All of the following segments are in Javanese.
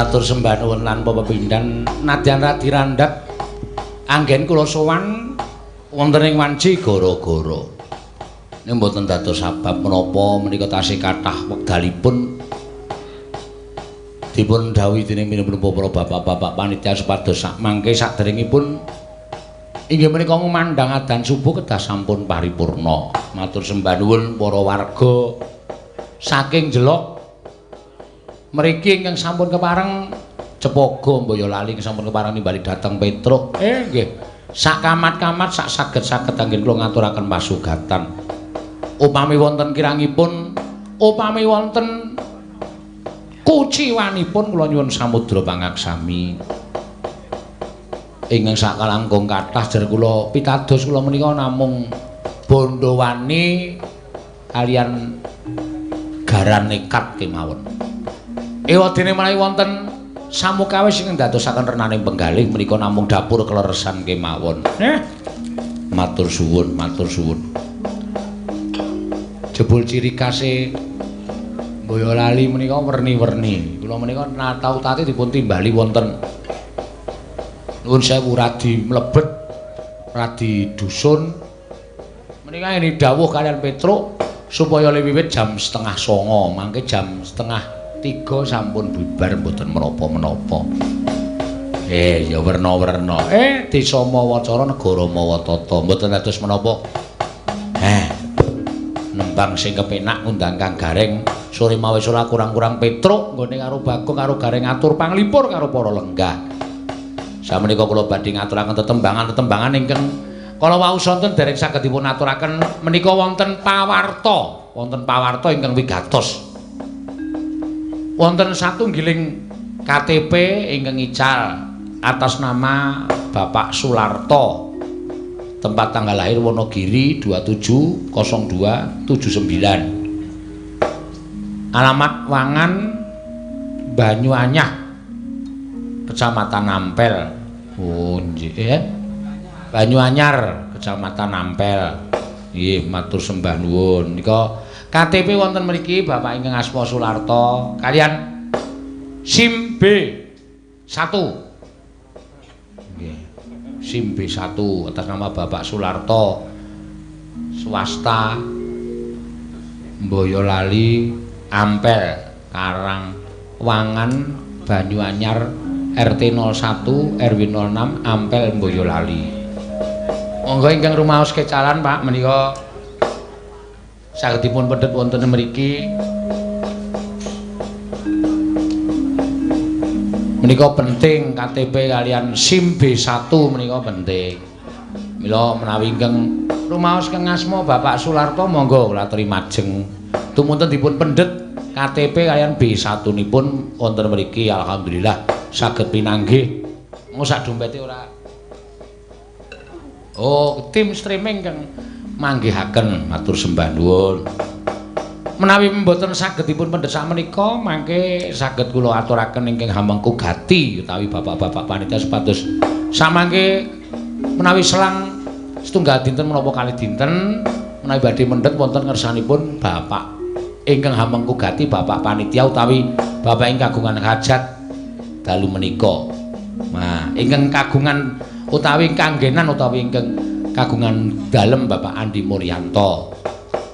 Matur sembah nuwun lan pepindhan nadyan radi randhat anggen kula sowan wonten ing wanci gara-gara. Ning mboten dados sabab menapa menika tasih kathah wekdalipun dipun dhawuhi dening minangka para bapak-bapak panitia supados sak mangke saderengipun inggih menika ngumandhang adzan subuh kedah sampun paripurna. Matur sembah nuwun para warga saking Jelok mriki ingkang sampun kepareng Cepogo Boyolali sampun kepareng nimbali dhateng Petruk. Nggih. Sak kamat-kamat sak saged-saged anggen kula ngaturaken pasugatan. Upami wonten kirangipun, upami wonten kuciwanipun kula nyuwun samudra pangaksami. Ingkang sakalangkung kathah jer kula pitados kula menika namung bandhawani kalian garan nekat kemawon. Ewadene menawi wonten samukawis ingkang dadosaken renaning penggalih menika namung dapur kleresan kemawon. Matur suwun, matur suwun. Jebul ciri khase Boyolali menika werni-werni. Kula menika tau tate dipun timbali wonten nuwun sewu radi mlebet radi dusun. Menika ini dawuh kalian Petruk supaya wiwit jam 8:30, mangke jam 2:30 sampun bubar mboten menapa-menapa. Ya werna-werna. Desa mawa cara negara mawa tata, mboten dados menapa. Nembang sing kepenak ngundang Kang Gareng sore mawis ora kurang-kurang Petruk nggone karo Bagong karo Gareng atur panglipur karo para lenggah. Samenika kula badhe ngaturaken tetembangan-tetembangan ingkang kala wau sonten dereng saged dipun aturaken menika wonten pawarta ingkang wigatos. Wonten satunggiling KTP ingkang ical atas nama Bapak Sularto. Tempat tanggal lahir Wonogiri 270279. Alamat Wangan Banyuanyah, Kecamatan Ampel. Oh nggih, Banyuanyar, Kecamatan Ampel. Nggih, matur sembah nuwun. Nika KTP wonten mriki Bapak ingkang asma Sularto kalian SIM B1. Nggih. SIM B1 atas nama Bapak Sularto, swasta Boyolali, Ampel, Karang Wangan, Banyuanyar, RT 01 RW 06 Ampel, Boyolali. Monggo ingkang rumaos kecalan Pak menika saged dipun pendhet wonten mriki. Menika penting KTP kalian SIM B1 menika penting. Mila menawi ingkang rumaos kang asma Bapak Sularto monggo kula aturi majeng. Tumunten dipun pendhet KTP kalian B1 nipun wonten mriki, alhamdulillah saged pinanggih. Engko sak dompete ora. Oh, tim streaming kang manggihaken, matur sembah nuwun. Menawi mboten saged dipun pendhet sakmenika mangke saged kula aturaken ingkang hamengku gati utawi bapak-bapak panitia supados samangke menawi selang setunggal dinten menapa kalih dinten menawi badhe mendhet wonten ngersanipun bapak ingkang hamengku gati bapak panitia utawi bapak ing kagungan hajat dalu menika. Nah, ingkang kagungan utawi kanggenan utawi ingkang kagungan dalem Bapak Andi Muryanto.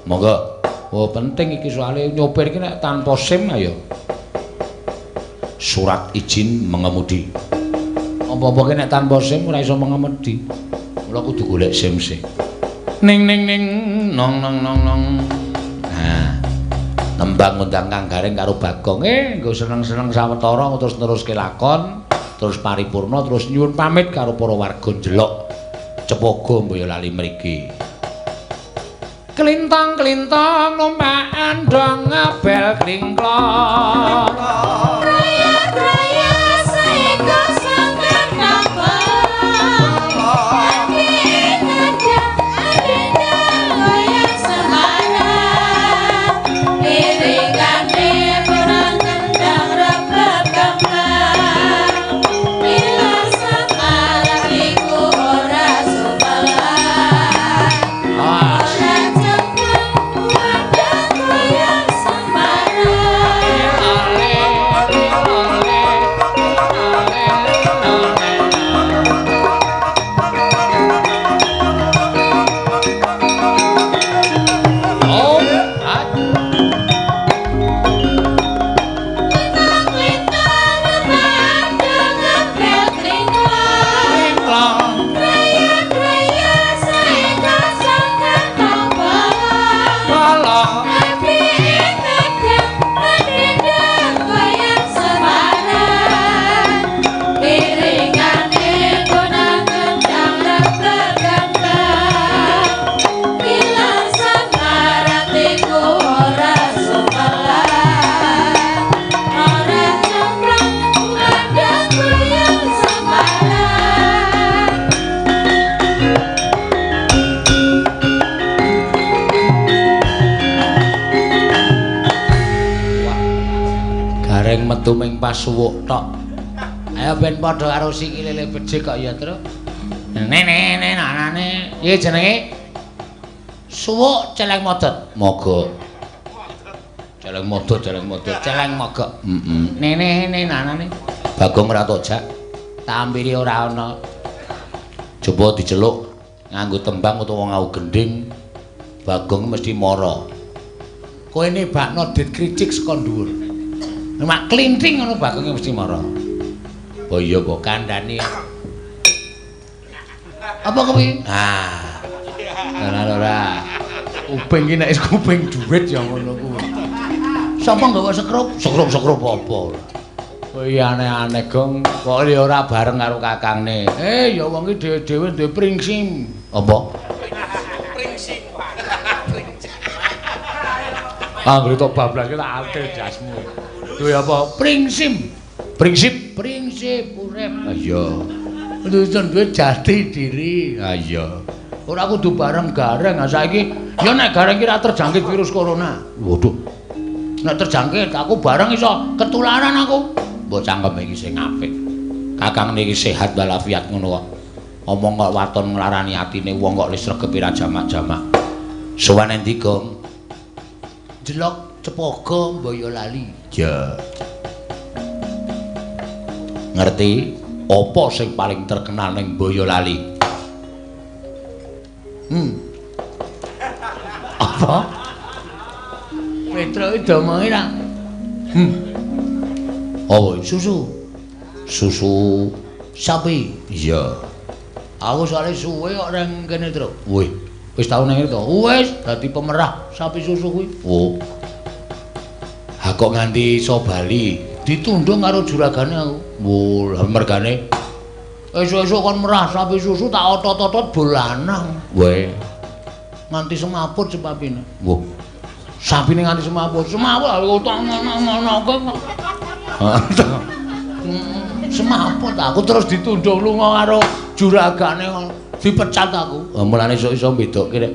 Monggo. Oh, penting iki soalnya nyopir iki nek tanpa SIM ayo. Surat izin mengemudi. Apa-apa ki nek tanpa SIM ora iso mengemudi. Mula kudu golek SIM sih. Ning ning ning nong nong nong nong. Nah, nembang ngundang Kang Gareng karo Bagong. Nggo seneng-seneng sawetara terus neruske lakon, terus paripurna, terus nyuwun pamit karo para warga Njelok Cepogo Boyolali mriki. Klintong-klintong numpakan dong ngebel klingklong. Raya-raya saengga sangkan nabang. Ati nada adenda goyang semarang. Iringane perang tendang rebab gamblang. Ilang Semarang iku ora sumelang. Ora cengkang wadah goyang Semarang. Ale, ale. Metu ming pas suwuk tok. Ayo ben padha karo sikile le becik kok ya, Truk. Nene nene nanane. Iki jenenge suwuk celeng modot. Mogok. Celeng modot, celeng modot, celeng mogok. Heeh. Nene nene nanane. Bagong ora tojak. Tampiri ora ana. Coba diceluk nganggo tembang utawa nganggo gendhing. Bagong mesti mara. Kowe nebakno dit kricik saka dhuwur. Mak klinting ngono Bagonge mesti mara. Oh iya kok kandhane. Apa kuwi? Ah. Ora ora. Kuping iki nek kuping dhuwit ya ngono kuwi. Sapa nggawa sekrup? Sekrup-sekrup apa ora? Oh iya aneh-aneh Gong. Kok ya ora bareng karo kakangne. Eh ya wong iki dhewe-dhewe duwe pringsim. Apa? Pringsim. Anggere tok bablas ki tak atil jasmu. Duwe apa? Pringsim. Prinsip, prinsip urip. Ha iya. Kudu duwe jati diri. Ha iya. Ora kudu bareng gareng. Ha saiki ya nek gareng ki ra terjangkit virus corona. Waduh. Nek terjangkit aku bareng iso ketularan aku. Mbok cangkem iki sing apik. Kakang niki sehat walafiat ngono kok. Omong kok waton nglarani atine wong kok wis sregepe ra jamak-jamak. Sowan endi, Gong? Jelok Cepogo Boyolali. Ya. Ngerti apa sing paling terkenal ning Boyolali? Apa? Petro iki domongi ra. Oh, susu. Susu sapi. Iya. Aku soalé suwe kok nang kene, Tru. Wih, wis tau nang kene to? Wis, dadi pemerah sapi susu kuwi. Oh. Ha kok nganti iso bali? Ditundung karo juragane aku. Wo, lha mergane esuk-esuk kon merah sapi susu tak otot-otot bolanang. Weh. Nganti semaput sapine. Wo. Sapine nganti semaput. Semaput utang ngono-ngono kok. Semaput aku terus ditundung lunga karo juragane dipecat aku. Mulane iso iso bedokke nek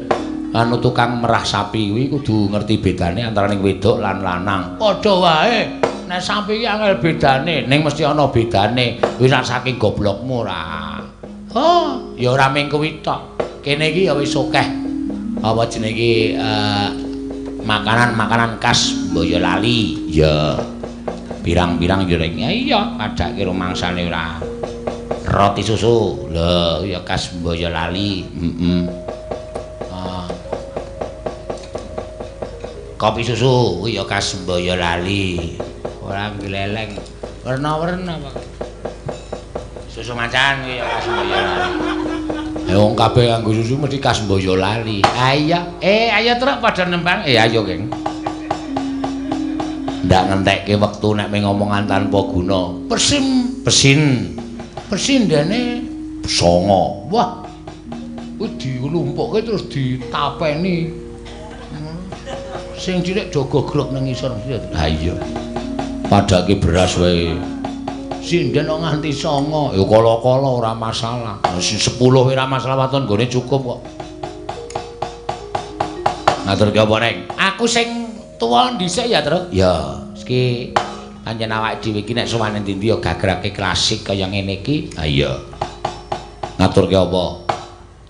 anu tukang merah sapi kuwi kudu ngerti bedane antaraning wedok lan lanang. Padha wae. Nek sapi iki angel bedane, ning mesti ana bedane. Wis saking goblokmu ora. Oh, ya ora mung kuwi tok. Kene iki ya wis akeh. Apa jenenge iki makanan-makanan khas Boyolali. Ya. Pirang-pirang ya reng. Iya, padake rumangsane ora. Roti susu. Lho, ya khas Boyolali. Heeh. Kopi susu ya khas Boyolali. Ora gleleng. Werna-werna Pak. Susu macan kuwi ya khas Boyolali. Ya wong kabeh nganggo susu mesti khas Boyolali. Ha iya. Ayo truk padha nembang. Ayo, Geng. Ndak ngentekke wektu nek mung ngomongan tanpa guna. Persim, pesin. Persindene songo. Wah. Kuwi dilumpukke terus ditapeni. Sing cilik do gogrok nang ngisor mesti. Ha iya. Padake beras wae. Sinden kok nganti 9. Ya kala-kala ora masalah. 10 ora masalah waton nggone cukup kok. Ngaturke apa, Neng? Aku sing tuwa dhisik ya, Truk. Ya, iki pancen awake dhewe iki nek sowan endi-endi ya gagrake klasik kaya ngene iki. Ha iya. Ngaturke apa?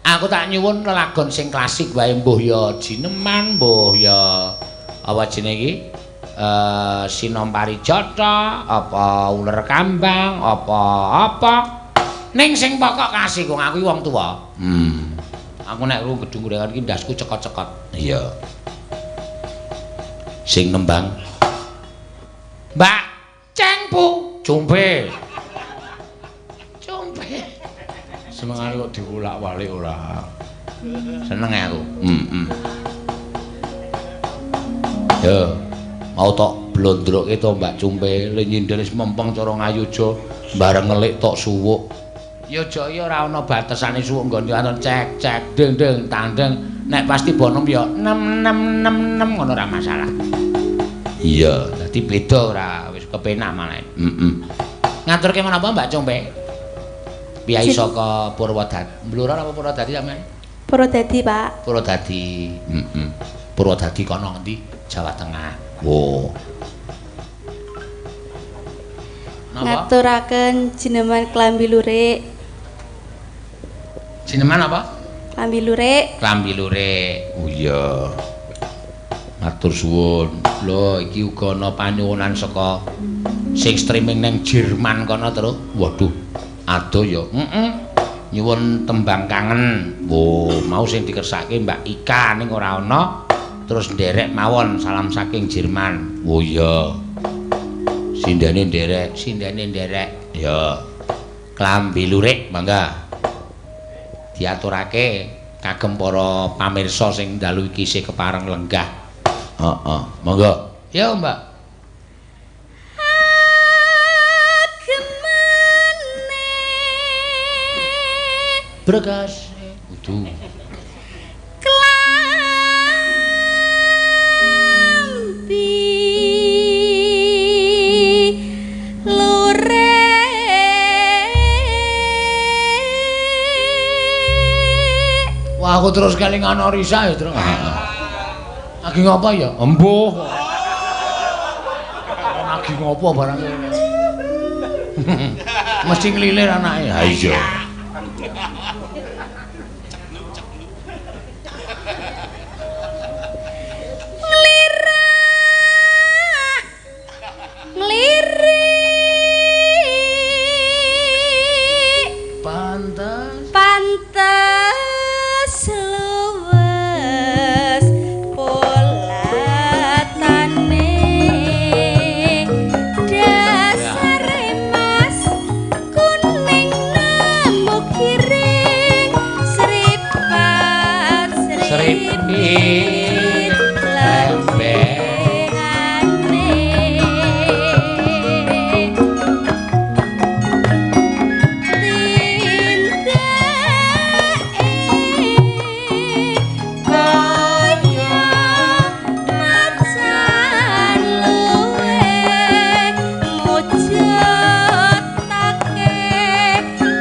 Aku tak nyuwun lelagon sing klasik wae, mbuh ya jineman, mbuh ya apa jenenge iki? Sinom Parijata, apa uler kambang, apa-apa. Ning sing pokok kasih wong aku wong tuwa. Aku nek krungu gedung gorengan iki ndasku cekot-cekot. Iya. Sing nembang Mbak Cengpu, Cumpe. Cumpe. Senengane kok diwolak-walik ora. Seneng aku. Heeh. Yo, mau tok blondroke to Mbak Cumpe, le nyindhen wis mempeng cara ngayuja, bareng ngelik tok suwuk. Ya jaya ora ana batesane suwuk nggon ana cek cek deng deng tandeng, nek pasti bonom ya 6 6 6 6 ngono ora masalah. Iya, dadi beda ora wis kepenak malah. Heeh. Ngaturke menapa Mbak Cumpe? Piyai saka Purwodadi. Blora apa Purwodadi sampean? Purwodadi, Pak. Purwodadi. Heeh. Purwodadi kono ngendi? Jawa Tengah. Oh. Napa? Ngaturaken jineman klambi lurik. Jineman apa? Klambi lurik. Klambi lurik. Oh iya. Matur suwun. Lho, iki uga ana panyuwunan saka sing streaming nang Jerman kono, Truk. Waduh, adoh ya. Heeh. Nyuwun tembang kangen. Wo, mau sing dikersake Mbak Ika ning ora ana. Terus nderek mawon salam saking Jerman. Oh iya. Sindene nderek, sindene nderek. Ya. Klambi lurik mangga. Diaturake kagem para pamirsa sing dalu iki isih kepareng lenggah. Heeh, monggo. Ya, Mbak. Agemane Bregas. Udu. Klambi lurik. Wah, aku terus kelingan Orisa ya, Truk. Lagi ngopo ya? Embuh. Lagi ngopo barang ini? Mesti ngelilir anake. Ha iya. Nglirak. Nglirik. Pantes. Pantes luwes polatane dasare mas kuning nemu kiring sripat sripit lembengane tindake kaya macan luwe mujudake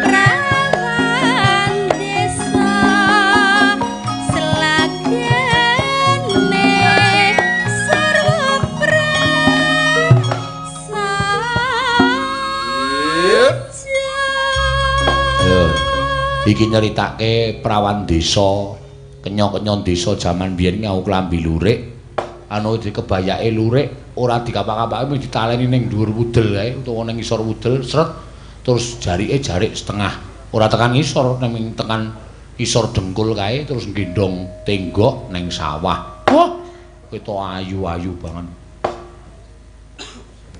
prawan desa selagane sarwa prasaja. Yo. Iki nyeritake prawan desa, kenya-kenya desa jaman biyen nganggo klambi lurik. Anu dikebayake lurik, ora dikapak-kapake mung ditaleni ning dhuwur wudel kae utawa ning ngisor wudel, sret. Terus jarike jarik setengah. Ora tekan ngisor, ning tekan isor dengkul kae terus nggendong tenggok ning sawah. Wah, ketok ayu-ayu banget.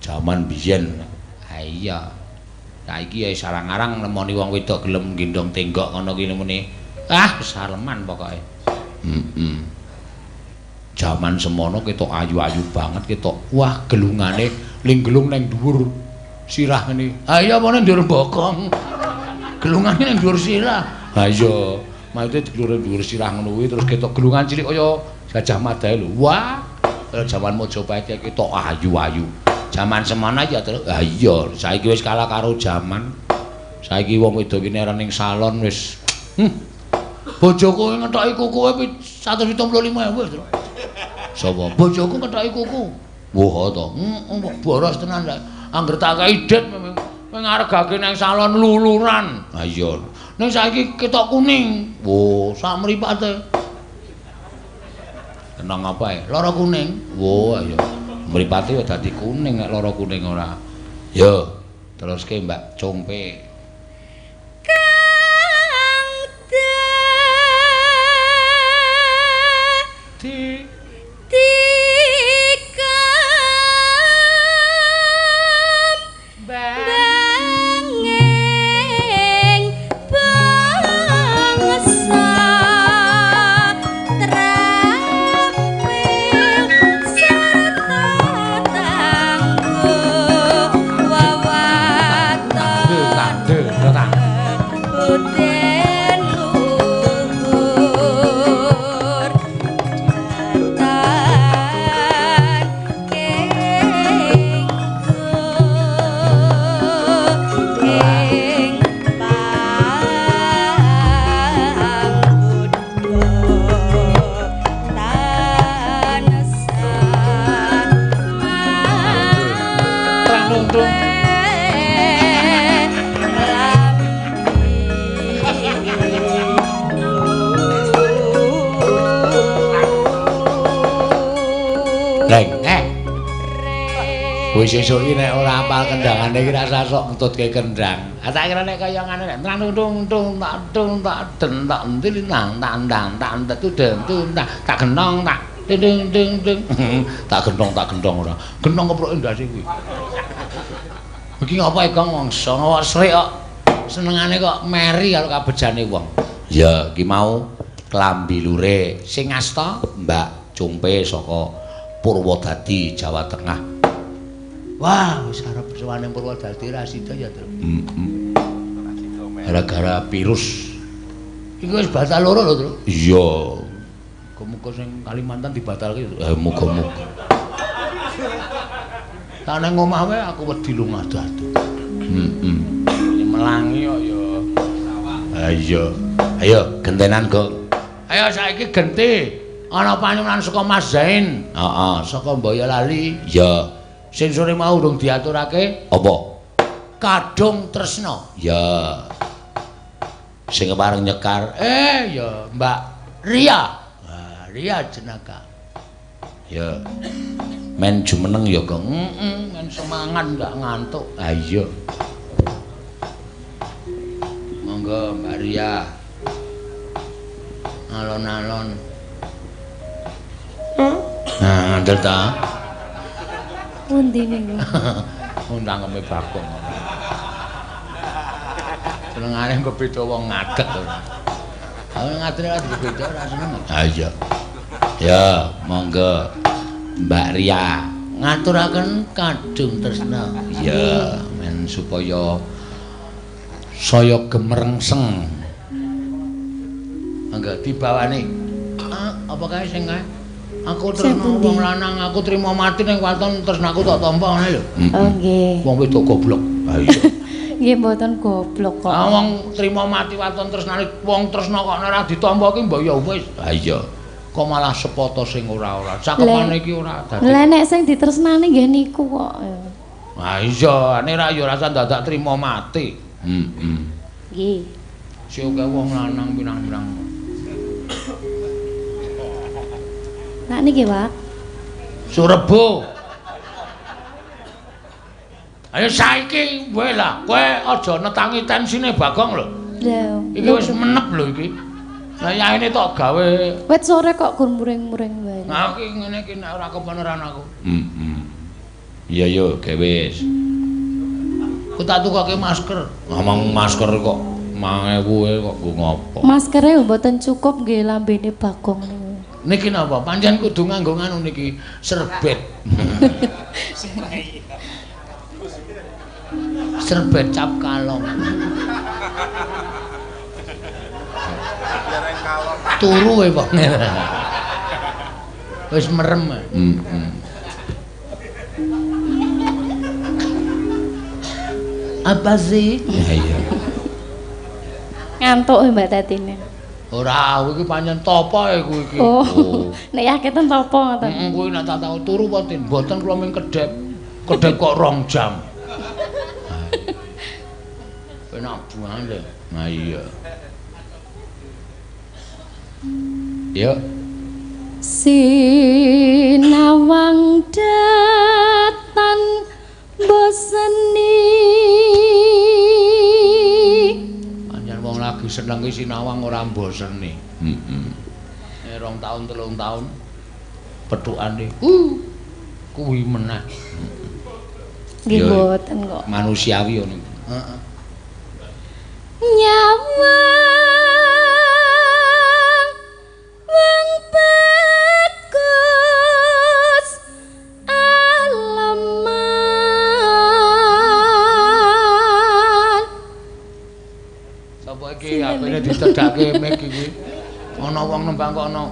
Jaman biyen. Ha iya. Saiki ya sarang-arang nemoni wong wedok gelem nggendong tenggok ngono ki nemone. Ah, saleman pokoke. Heeh. Jaman semono ketok ayu-ayu banget ketok. Wah, gelungane ling gelung ning dhuwur sirah ngene. Ha iya apa ning dhuwur bokong. Gelungane ning dhuwur sirah. Ha iya, maksudnya digelung dhuwur sirah ngono kuwi terus ketok gelungan cilik kaya Gajah Mada lho. Wah, kaya jaman Majapahit ketok ayu-ayu. Jaman semono ya terus. Ha iya, saiki wis kalah karo jaman. Saiki wong wedok iki nek ning salon wis Bojoku ngethoki kukuwe 175.000 terus. Sapa? Bojoku ngethoki kuku. Wah to. Heeh, boros tenan lek. Angger tak kei det ngaregake nang salon luluran. Ha iya. Ning saiki ketok kuning. Wah, sak mripate. Kenang apa e? Lara kuning. Wah, iya. Mripate ya dadi kuning nek lara kuning ora. Yo, teruske Mbak Congpe. Kang Di tikam bangeng bangsa trampil sarta tangguh wawaton. Wis sesuk iki nek ora apal kendangane iki rasa sok ngentutke kendang. Ah tak kira nek kaya ngene nek tung tung tak tung tak den tak entil nang tak ndang tak entet den tung tak tak genong tak ding ding ding. Tak gendong ora. Genong kepruke ndase kuwi. Iki ngapa Gong wong songo srik kok senengane kok meri karo kabejane wong. Ya iki mau klambi lure sing ngasta Mbak Cumpe saka Purwodadi Jawa Tengah. Wah, wis arep sowan ning Purwodadi ra sida ya, Tru. Heeh. Gara-gara virus. Iki wis batal loro lho, Tru. Iya. Muga-muga sing Kalimantan dibatalke. Muga-muga. Tak nang omah wae aku wedi lunga ado-ado. Heeh. Melangi kok ya. Ha iya. Ayo gentenan, Gong. Ayo saiki genti. Ana panyuwunan saka Mas Zain. Heeh, saka Boyolali. Iya. Sing sore mau urung diaturake apa? Kadung Tresna. Ya. Sing kepareng nyekar, ya Mbak Ria. Wah, Ria jenaka. Ya. Men jumeneng ya, Gong. Heeh, men semangat ndak ngantuk. Ha iya. Monggo Mbak Ria. Alon-alon. Nah, ngandel ta? Pundi niku? Undangeme Bagong. Senengane kok beda wong ngadeg to. Aku ngadeg ora beda ora seneng. Ha iya. Ya, monggo Mbak Ria ngaturaken Kadung Tresna. Iya, men supaya saya gemerengseng. Monggo dibawani. Apa kae sing kae? Aku tresna wong lanang, aku trimo mati ning waton tresnaku tak tampa ngene lho. Oh nggih. Wong wedok goblok. Ha iya. Nggih mboten goblok kok. Ah wong trimo mati waton tresnane wong tresna kok ora ditampa ki mbok ya wis. Ha iya. Kok malah sepoto sing ora-ora. Cakepane iki ora dadi. Lah nek sing ditresnani nggih niku kok. Ha iya, nek ra ya rasa dadak trimo mati. Heeh. Nggih. Sing akeh wong lanang pirang-pirang. Nak niki, Pak. Surebo. Ayo saiki wae lah, kowe aja netangi tensine Bagong lho. Lha, iki wis menep lho iki. Lah yaene tok gawe. Wit sore kok gur muring-muring wae. Nah iki ngene iki nek ora kebeneran aku. Heeh. Iya yo, gawe wis. Ku tak tukoke masker. Ngomong masker kok 1000 kok nggo ngopo? Maskere mboten cukup nggih lambene Bagong niku. Niki napa? Pancen kudu nganggo nganu niki serbet. Serbet cap kalong. Turu wae wong. Wis merem. Heeh. Apa sih? Ya iya. Ngantuk Mbak Tatine. Ora, iki pancen tapa kuwi iki. Oh. Nek yaketen tapa ngoten. Heeh, kuwi nek tak tau turu apa tin? Mboten kula mung kedhep. Kedhep kok 2 jam. Penak banget. Nah iya. Yuk. Sinawang datan boseni. Wong lagi seneng iki sinawang ora mboseni. Heeh. Nek 2 tahun 3 tahun pethukane. Kuwi meneh. Nggih mboten kok. Manusiawi ngono. Heeh. Nyawang wong bagus aleman. Sapa iki apene ditedhake mik iki. Ana wong nembang kok ana.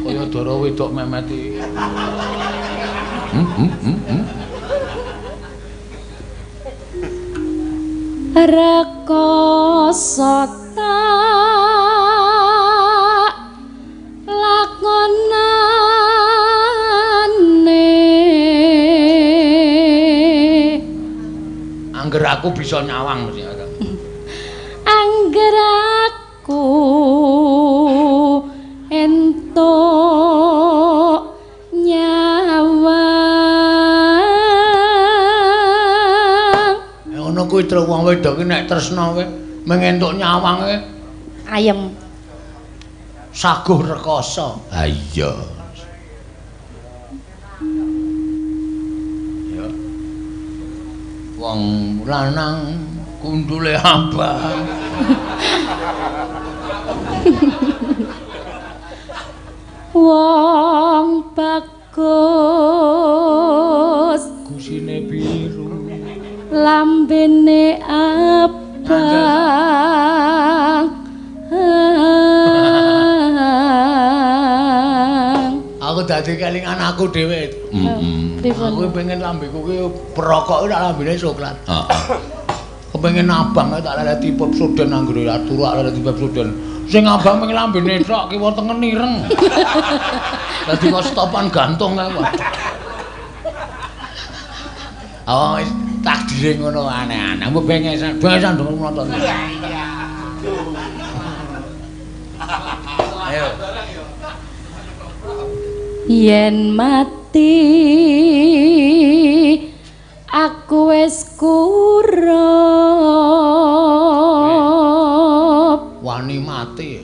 Kaya dara wedok memeti. Rekoso tak lakonane. Angger aku bisa nyawang mesti. Angger aku entuk nyawang. kuwi truk wong wedok ki nek tresna kowe mengentuk nyawang kowe ayem. Saguh rekoso. Ha iya. Ya. Wong lanang kundule abang. Wong bagus gusine biru lambene abang. Aku dadi kelingan aku dhewe. Heeh. Aku pengen lambeku ki perokok tak lambene coklat. Heeh. Kepengin abang tak leleti Pepsodent anggere turu leleti Pepsodent. Sing abang pengen lambene tok kiwa tengen ireng. Dadi kok stopan gantung kae. Oh, takdire ngono aneh-aneh. Mbok bengesan, bengesan dong nonton. Ayo. Yen mati aku wis kurup. Wani mati.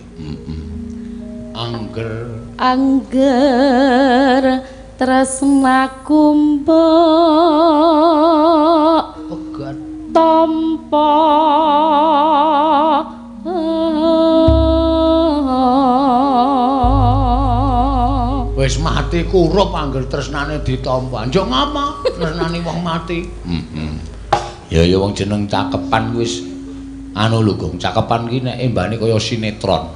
Angger angger tresnaku mbok pegat tampa. Wis mati kurup angger tresnane ditampa. Njuk ngapa tresnane wong mati? Heeh. Ya ya wong jeneng cakepan wis anu lho Gong, cakepan ki nek embane kaya sinetron.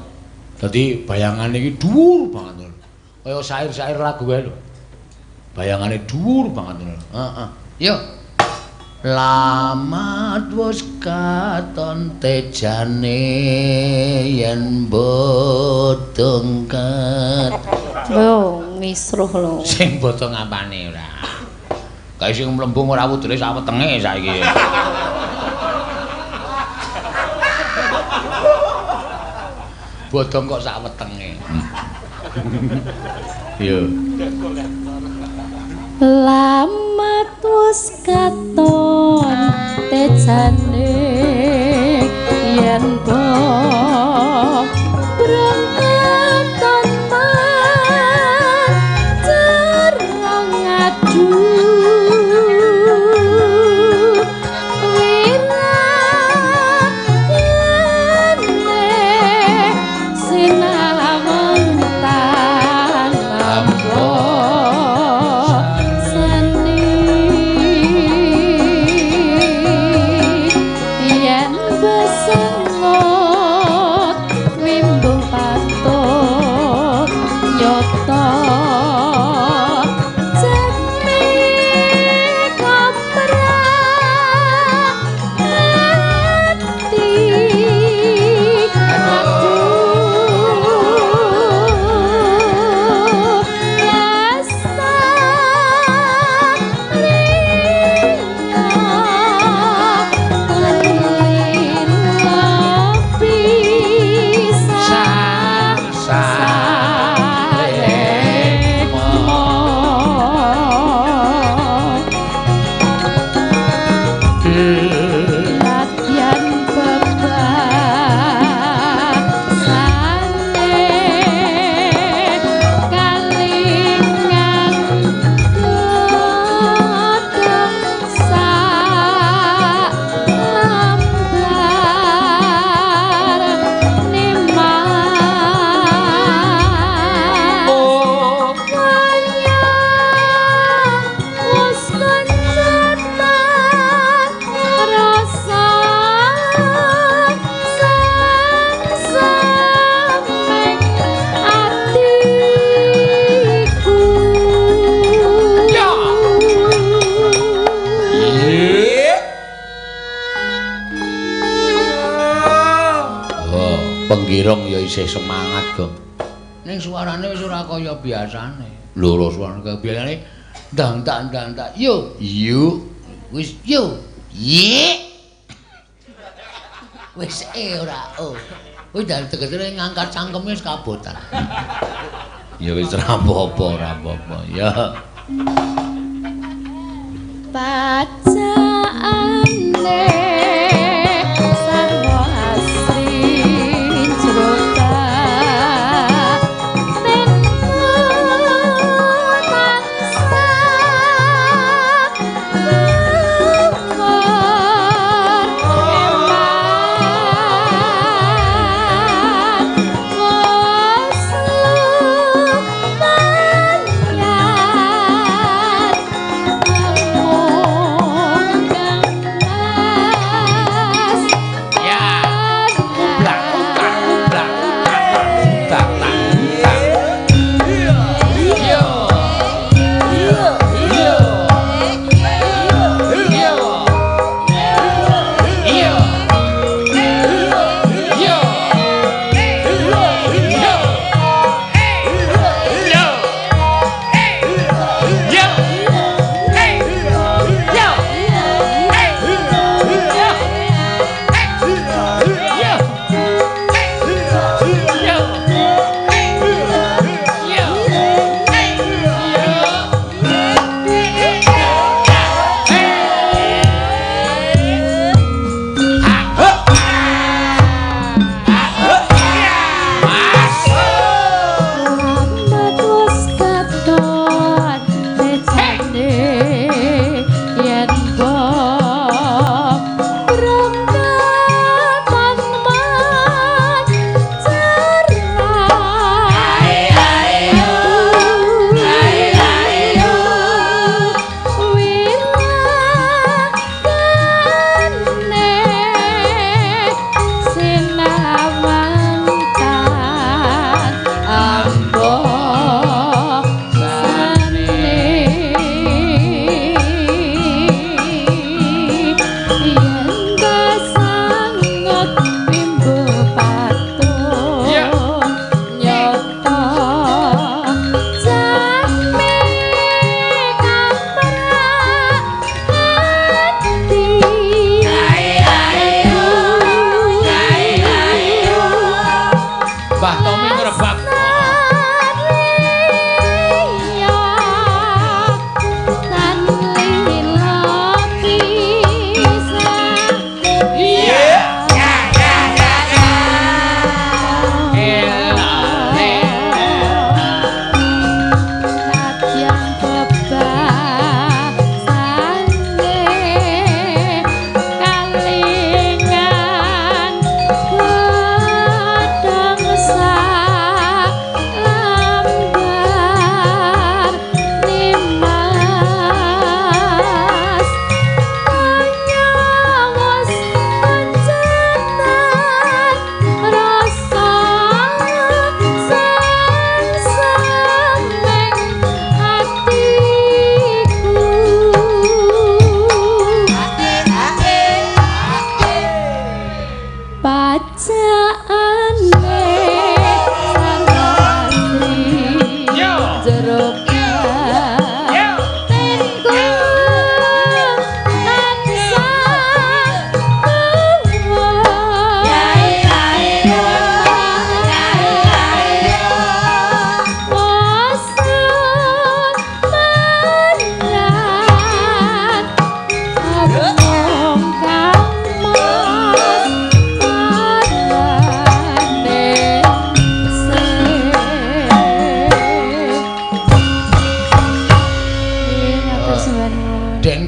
Dadi bayangane iki dhuwur banget lho. Kaya syair-syair lagu wae lho. Bayangane dhuwur banget lho. Heeh. Yo. Lamat wis katon tejane yen bodong ket. Lho, ngisruh lho. Sing bodong apane ora? Kae sing mlembung ora wudune sak wetenge saiki. Bodong kok sak wetenge. Yo. Lamat wis katon tejane yen bodong katon cara ngadu wirakene sinawang tanambo seni yen besengot wimbuh patut nyata jekmi komprah ati aduh lestari Latihan bebasane kalingan godhong sak lambar nimas. Kaya wis kencetan rasa sangsameng atiku. Ya. Oh, penggirong ya isih semangat, Gong. Ning suarane wis ora kaya biasane. Lho, lho suarane kaya biasane ndang tak ndang tak yo yo wis yo ye. Wis e ora o. Wis dari tegese ngangkat cangkeme wis kabotan. Ya wis ora apa-apa, ora apa-apa. Ya. Pacaane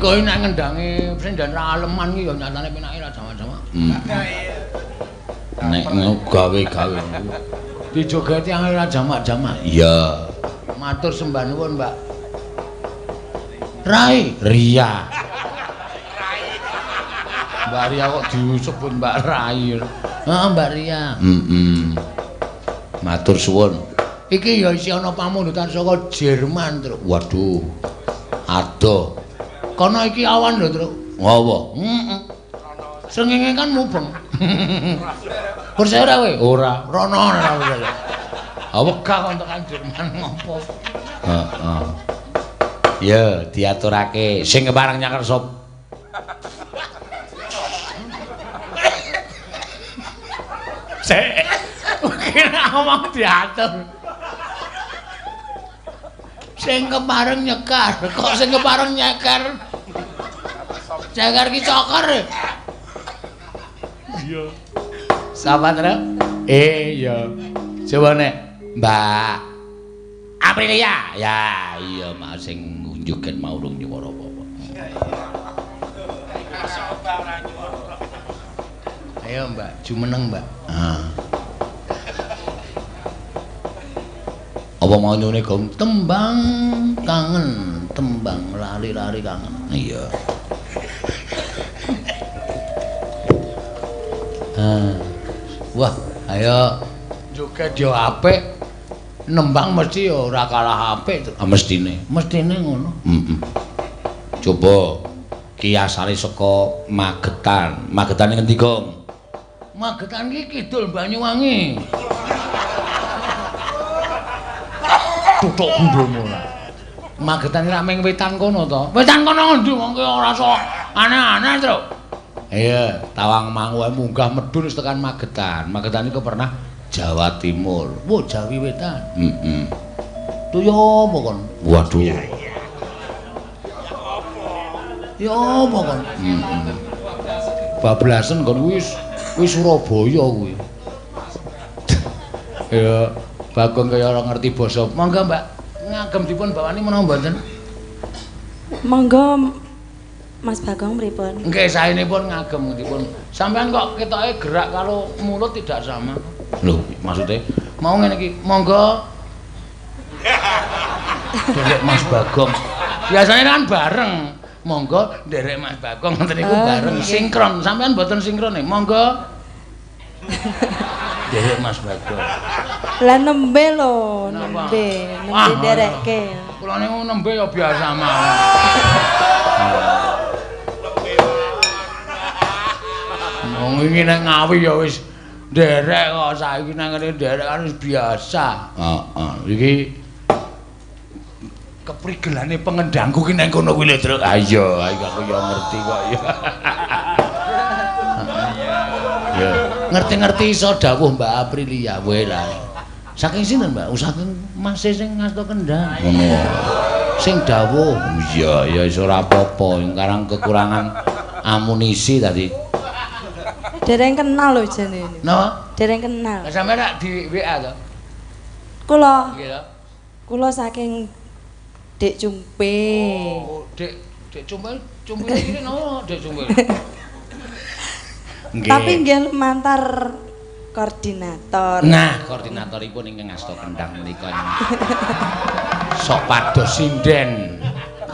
Kowe nek ngendange senden ra aleman ki ya nyatane penake ra jamak-jamak. Nek gawe-gawe dijogeti angel ra jamak-jamak. Iya. Matur sembah nuwun, Mbak. Rai Ria. Mbak Ria kok disebut Mbak Rai. Heeh, Mbak Ria. Heeh. Matur suwun. Iki ya isih ana pamundutan saka Jerman, Truk. Waduh. Adoh. Kono iki awan lho, Truk. Ngopo? Heeh. Srengenge kan mubeng. Percaya ora kowe? Ora. Rono ora percaya. Ah wegah kon tekan Jerman ngopo. Heeh. Ya, diaturake sing kepareng nyaker sop. Sik. Kira ngomong diatur. Sing kepareng nyekar, kok sing kepareng nyeker. Ceker ki coker. Iya. Sapa, Truk? Iya. Coba nek Mbak Aprilia. Ya, iya mau sing ngunjuken mau urung nyuwara apa-apa. Ayo Mbak, jumeneng Mbak. Ah. Apa mau nyune gong tembang kangen, tembang lari-lari kangen. Iya. Ah. Wah, ayo joget yo apik. Nembang mesti yo ora kalah apik. Ah, mestine. Mestine ngono. Heeh. Coba ki asale saka Magetan. Magetan ngendi, Gong? Magetan ki kidul Banyuwangi. Tutuk gundomu ora. Magetan ki ming wetan kono to. Wetan kono ngendi wong ki ora sok aneh-aneh, Truk. Iya, Tawang Mangu wae munggah medhun wis tekan Magetan. Magetan iku pernah Jawa Timur. Wah, Jawi Wetan. Heeh. Tuyo apa kon? Waduh. Ya apa kon? Heeh. Bablasen kon kuwi kuwi Surabaya kuwi. Ya, Bagong kaya ora ngerti basa. Monggo, Mbak. Ngagem dipun bawani menapa mboten? Monggo Mas Bagong pripun? Nggih, saenipun ngagem dipun. Sampeyan kok ketoke gerak karo mulut tidak sama. Lho, maksudnya mau ngene iki, monggo. Nderek Mas Bagong. Biasanya kan bareng. Monggo nderek Mas Bagong ngoten niku bareng sinkron. Sampeyan mboten sinkron e. Monggo. Nderek Mas Bagong. Lah nembe lho, nembe, nembe nderekke. Kula niku nembe ya biasa mawon. Wong iki nek Ngawi ya wis nderek kok, saiki nang ngene nderek kan wis biasa. Heeh, iki keprigelane pengendangku ki nang kono kuwi lho, Truk. Ah iya, aku ya ngerti kok ya. Ya. Ngerti-ngerti iso dawuh Mbak Aprilia wae lah. Saking sinten, Mbak? Saking mase sing ngasta kendang. Ngono. Sing dawuh. Iya, ya iso ora apa-apa, karang kekurangan amunisi tadi. Dereng kenal lho jane. Napa? Dereng kenal. Lah sampeyan rak di WA to? Kula. Nggih to. Kula saking Dek Cumpe. Oh, Dek Dek Cumpe, Cumpe iki napa Dek Cumpe? Nggih. Tapi nggih lumantar koordinator. Nah, koordinatoripun ingkang ngasta kendang menika. Sok pados sinden.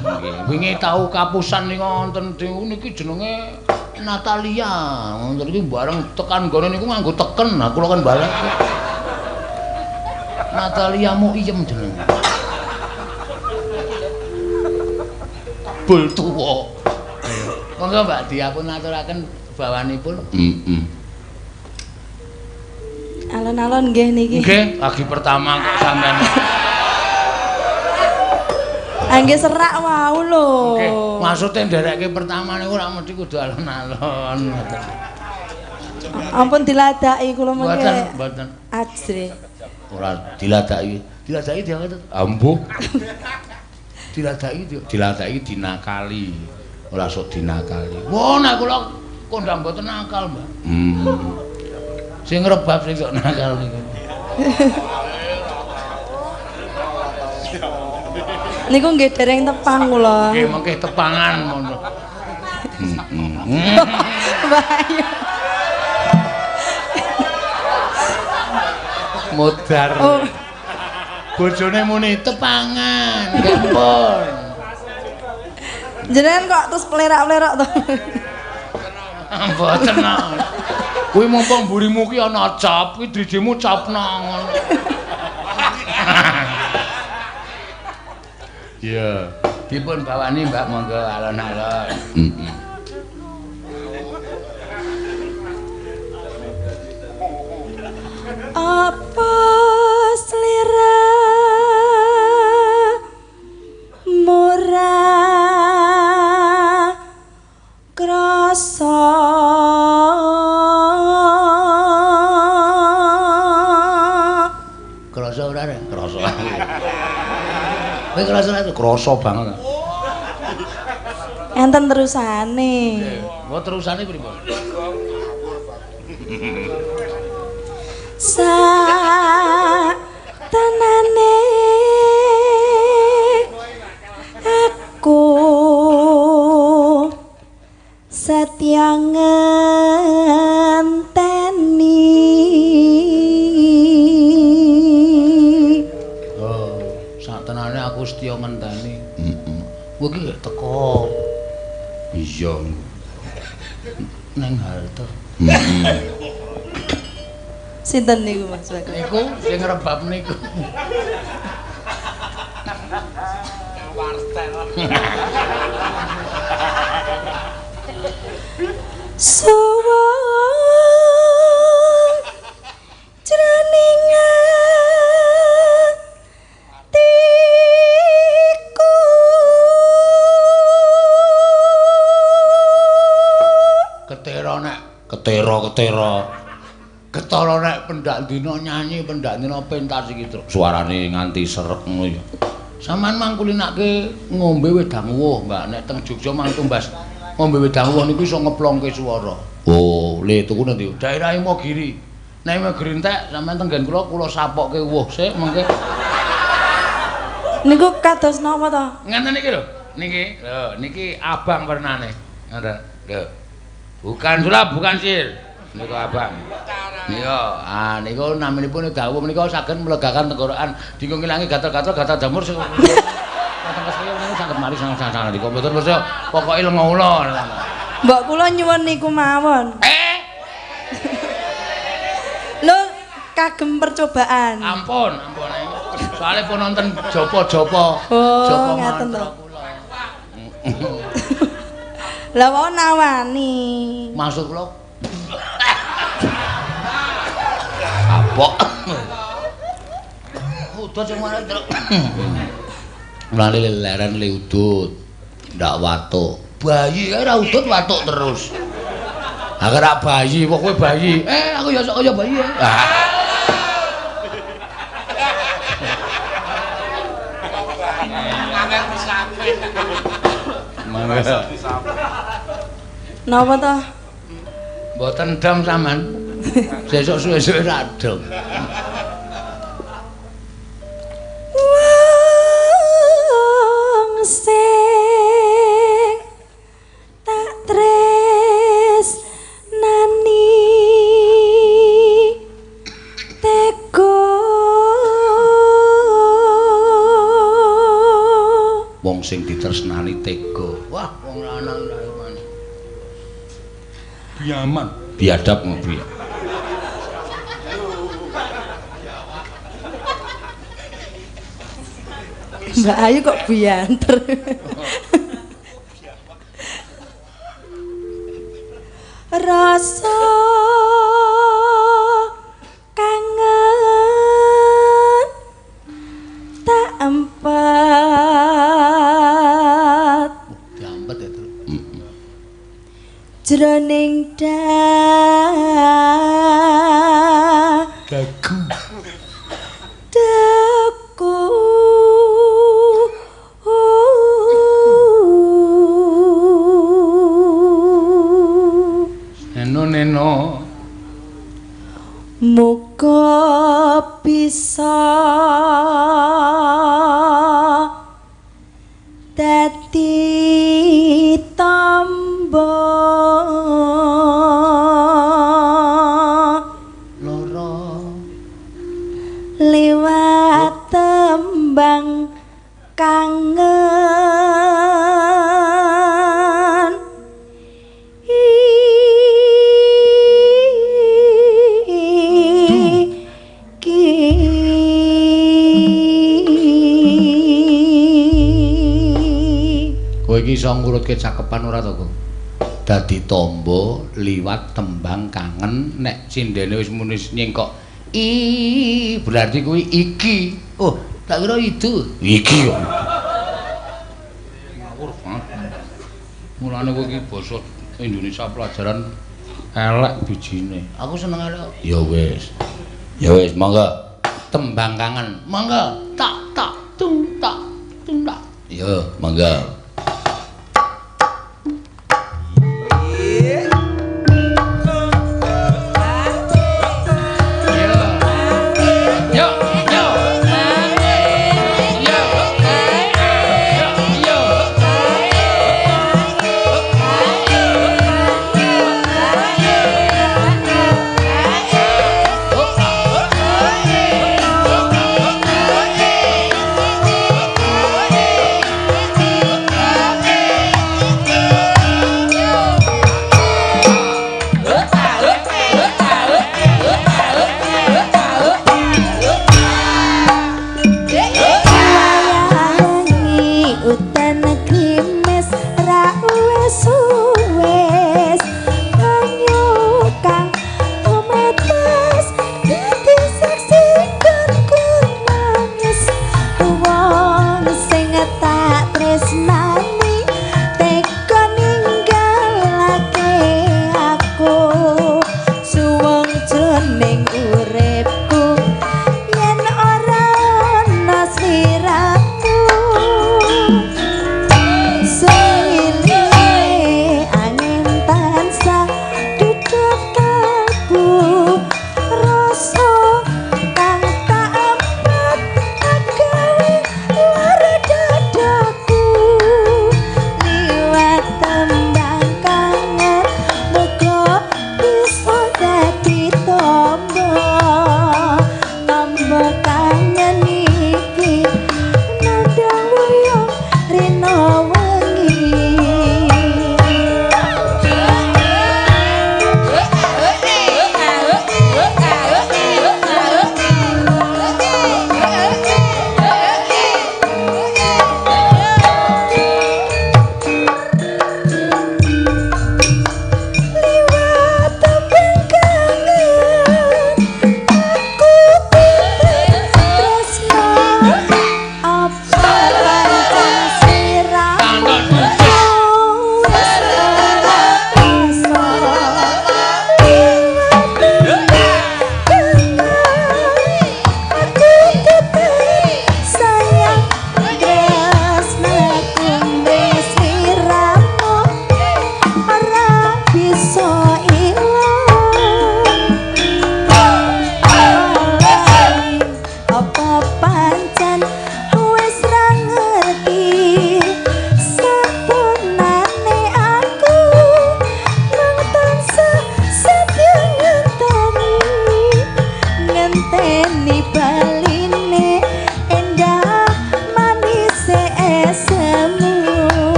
Nggih, wingi tau kapusan niku wonten niki jenenge Natalia. Wonten iki bareng tekan nggone niku nganggo teken. Nah, kula kan balik. Natalia Muiyem jenenge. Bul tuwa. Monggo Mbak diapun aturaken bawanipun. Heeh. Alon-alon nggih niki. Nggih, lagi pertama kok sampean. Nggih serak wau lho. Nggih, maksude nderekke pertama niku ora mesti kudu alon-alon. Ampun diladaki kula mengke. Mboten, mboten. Ajrih. Ora diladaki. Diladaki diangkat. Ambuh. Diladaki diladaki dinakali. Ora sok dinakali. Wah, nek kula kondang mboten nakal, Mbak. Sing rebab sing sok nakal niku. Niku nggih dereng tepang kula. Nggih mengke tepangan ngono. Bahaya. Modar. Oh. Bojone muni tepangan, nggih pun. Jenengan kok terus plerak-plerak to. Mboten. Kuwi mumpung mburimu ki ana cop, kuwi drijimu copno ngono. Iya. Dipun bawani Mbak monggo alon-alon. Heeh. Apa slira murah krasa krasa ora rek? Krasa. Kowe krasa ora? Krasa banget. Enten terusane. Wah terusane pripun? Sak tenane aku setya ngenteni. Oh, sak tenane aku setya ngenteni. Heeh. Kowe iki teko. Iya. Neng halte. Heeh. Sinten niku Mas Bagus? Niku sing rebab niku. Wartel. Suwung jroning atiku. Ketera nek ketera-ketera. Ketara nek pendak dina nyanyi, pendak dina pentas iki suarane nganti serek ngono ya. Sampeyan mangkulinake ngombe wedang uwuh, Mbak. Nek teng Jogja mang tumbas ngombe wedang uwuh niku iso ngeplongke swara. Oh, le tuku nanti daerah Imogiri. Nek Imogiri entek sampeyan tenggen kula, kula sapokke uwuh sik mengke. Niku kados napa to? Ngenten iki lho. Niki, lho, niki abang wernane. Ngoten. Lho. Bukan sulap, bukan sihir. Niku abang. Nika, ah niku naminipun dawuh menika saged melegakan tenggorokan, dinggo ngilangi gatel-gatel gatal jamur sing wonten kesaya niku saged mari sang-sang niku mboten percaya pokoke lenga ula. Mbok kula nyuwun niku mawon. Lho kagem percobaan. Ampun, ampun. Soale pun nonton japa-japa. Oh, japa ngaten to. mantra kula. Lah wau nawani. Maksud kula kapok. Udut sing marang truk. Mulane leren le udut. Ndak watuk. Bayi kae ora udut watuk terus. Aku ora bayi, kok kowe bayi. Aku ya sok kaya bayi. Angel disape. Mangga. Napa to? Mboten dam sampean. Sesuk suwe-suwe ra dom. Wong sing tak tresnani tega. Wong sing ditresnani tega. Wah, wong lanang ra iman. Biaman. Biadab ngopi. Mbak Ayu kok buyanter. Rasa kangen tak empet. Diampet ya, Truk. Jroning dagu. Dagu. Neno neno. Muga bisa tembang kangen iki. Kowe iki iso ngurutke cakepan ora to, Kung? Dadi tombo liwat tembang kangen nek cindene wis muni nyengkok i berarti kuwi iki. Oh, tak kira itu. Iki kok. Ngawur banget. Mulane kowe iki basa Indonesia pelajaran elek bijine. Aku seneng elek. Ya wis. Ya wis, monggo. Tembang kangen. Monggo. Tak tak tung tak tung tak. Ya, monggo.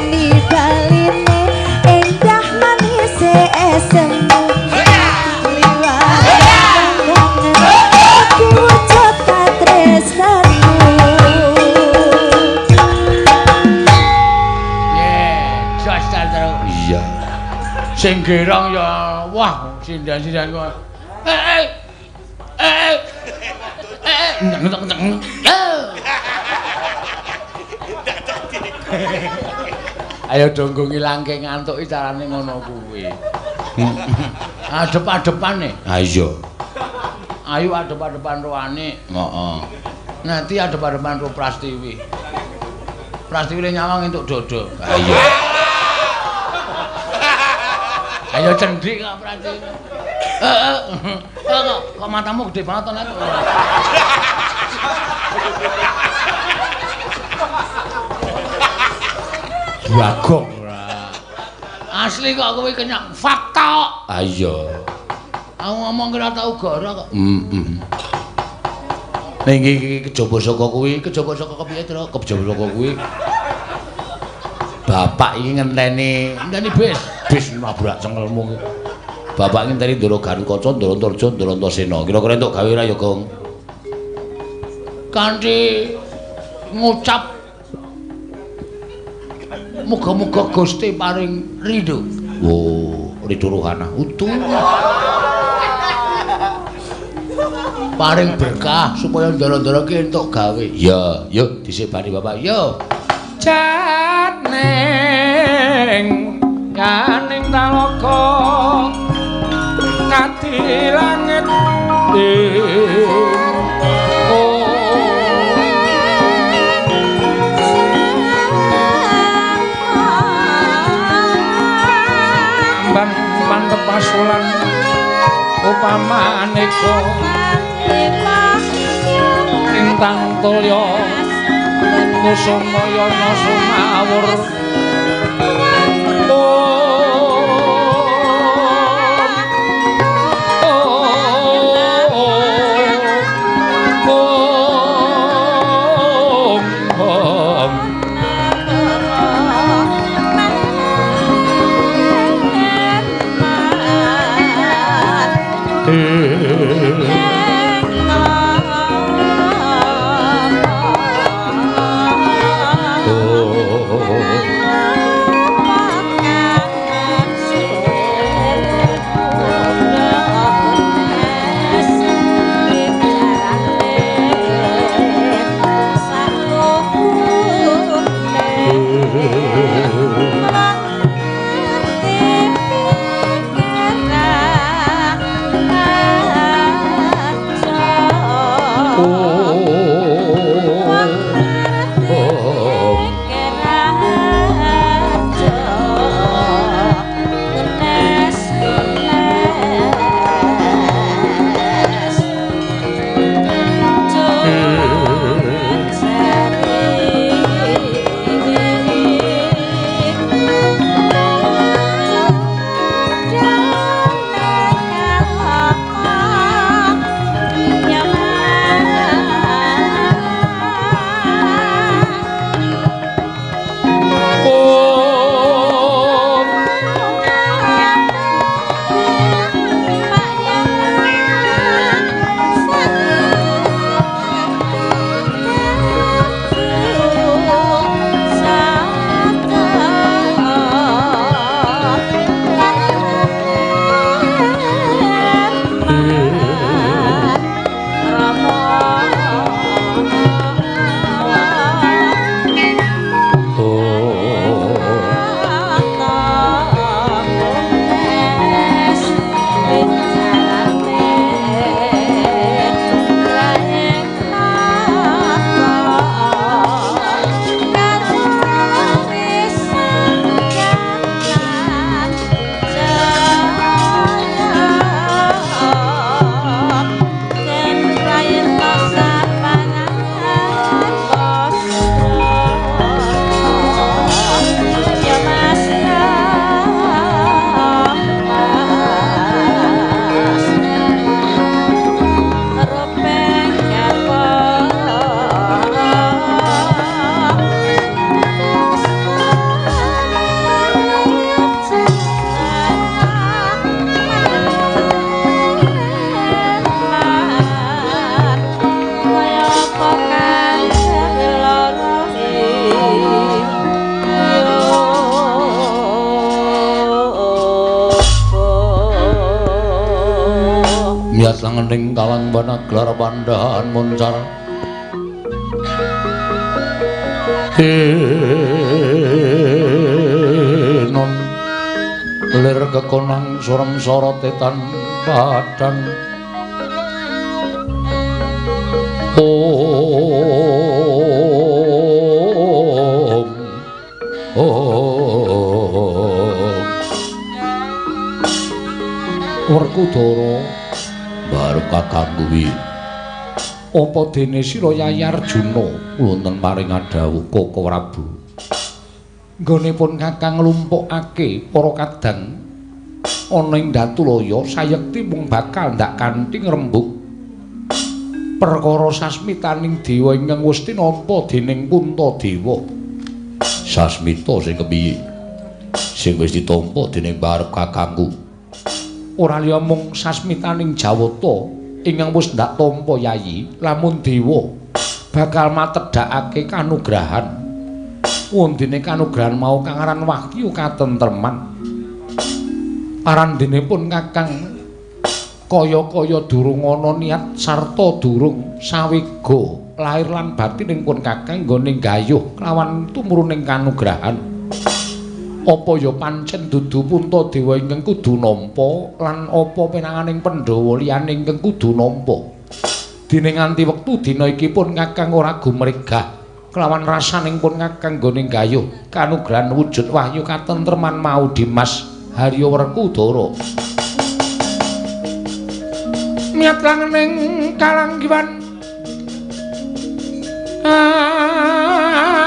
ngenteni baline endah manise esemu liwat kangen iki wujud katresnanku. Jos ta terus. Iya. Sing gerong ya wah sindan-sindan kok. Eh. Eh. Eh. Ndang. Ayo donggo ngilangke ngantuk iki carane ngono kuwi. Adep-adepane. Ha iya. Ayo adep-adepan roane. Heeh. Nanti adep-adepan ro Prastiwi. Prastiwi le nyawang entuk dodo. Ha iya. Ayo cendik kok Prastiwi. Heeh. Kok matamu gede banget to, Nek? Bagong ora. Asli kok kowe kenyang fakta. Ha iya. Aku ngomong kira tau goro kok. Heeh. Ning iki kejaba saka kuwi, kejaba saka kepiye, Tru? Kejaba saka kuwi. Bapak iki ngenteni, ngenteni bis, bis nabrak cengelmu iki. Bapak ngenteni Ndara Garukaca, Ndara Antarja, Ndara Antasena. Kira-kira entuk gawe ora ya, Gong? Kanthi ngucap muga-muga Gusti paring ridho. Oh, ridho rohana. Utuh. Paring berkah supaya ndara-ndara ki entuk gawe. Ya, yo dhisik bani Bapak. Yo. Janing kaning talaga ngati langit mantep pasulan upamaneka lintang tulya kusumayana sumawur Oh. Miyat langening kalang banaglar pandhahan muncar. Tinon lir kekonang surem sorote tan padang. Om Om Werkudara baru kakang kuwi. Apa dene sira Yayi Arjuna wonten paring dawuh Koko Prabu? Nggonipun kakang nglumpukake para kadang ana ing Datulaya sayekti mung bakal ndak kanthi ngrembug perkara sasmitaning dewa ingkang wis tinampa dening Puntadewa. Sasmita sing kepiye? Sing wis ditampa dening barep kakangku. Ora liya mung sasmitaning Jawata ingkang wis ndak tampa Yayi, lamun dewa bakal matedhakake kanugrahan. Wondene kanugrahan mau kang aran wahyu katentreman. Parandhenipun kakang kaya-kaya durung ana niat sarta durung sawega lahir lan batin pun kakang nggone gayuh kelawan tumruning kanugrahan. Apa ya pancen dudu Puntadewa ingkang kudu nampa lan apa pinanganing Pandhawa liyane ingkang kudu nampa? Dene nganti wektu dina iki pun kakang ora gumregah kelawan rasaning pun kakang nggone gayuh kanugrahan wujud wahyu katentreman mau Dimas Harya Werkudara. Miyat langening kalanggiwan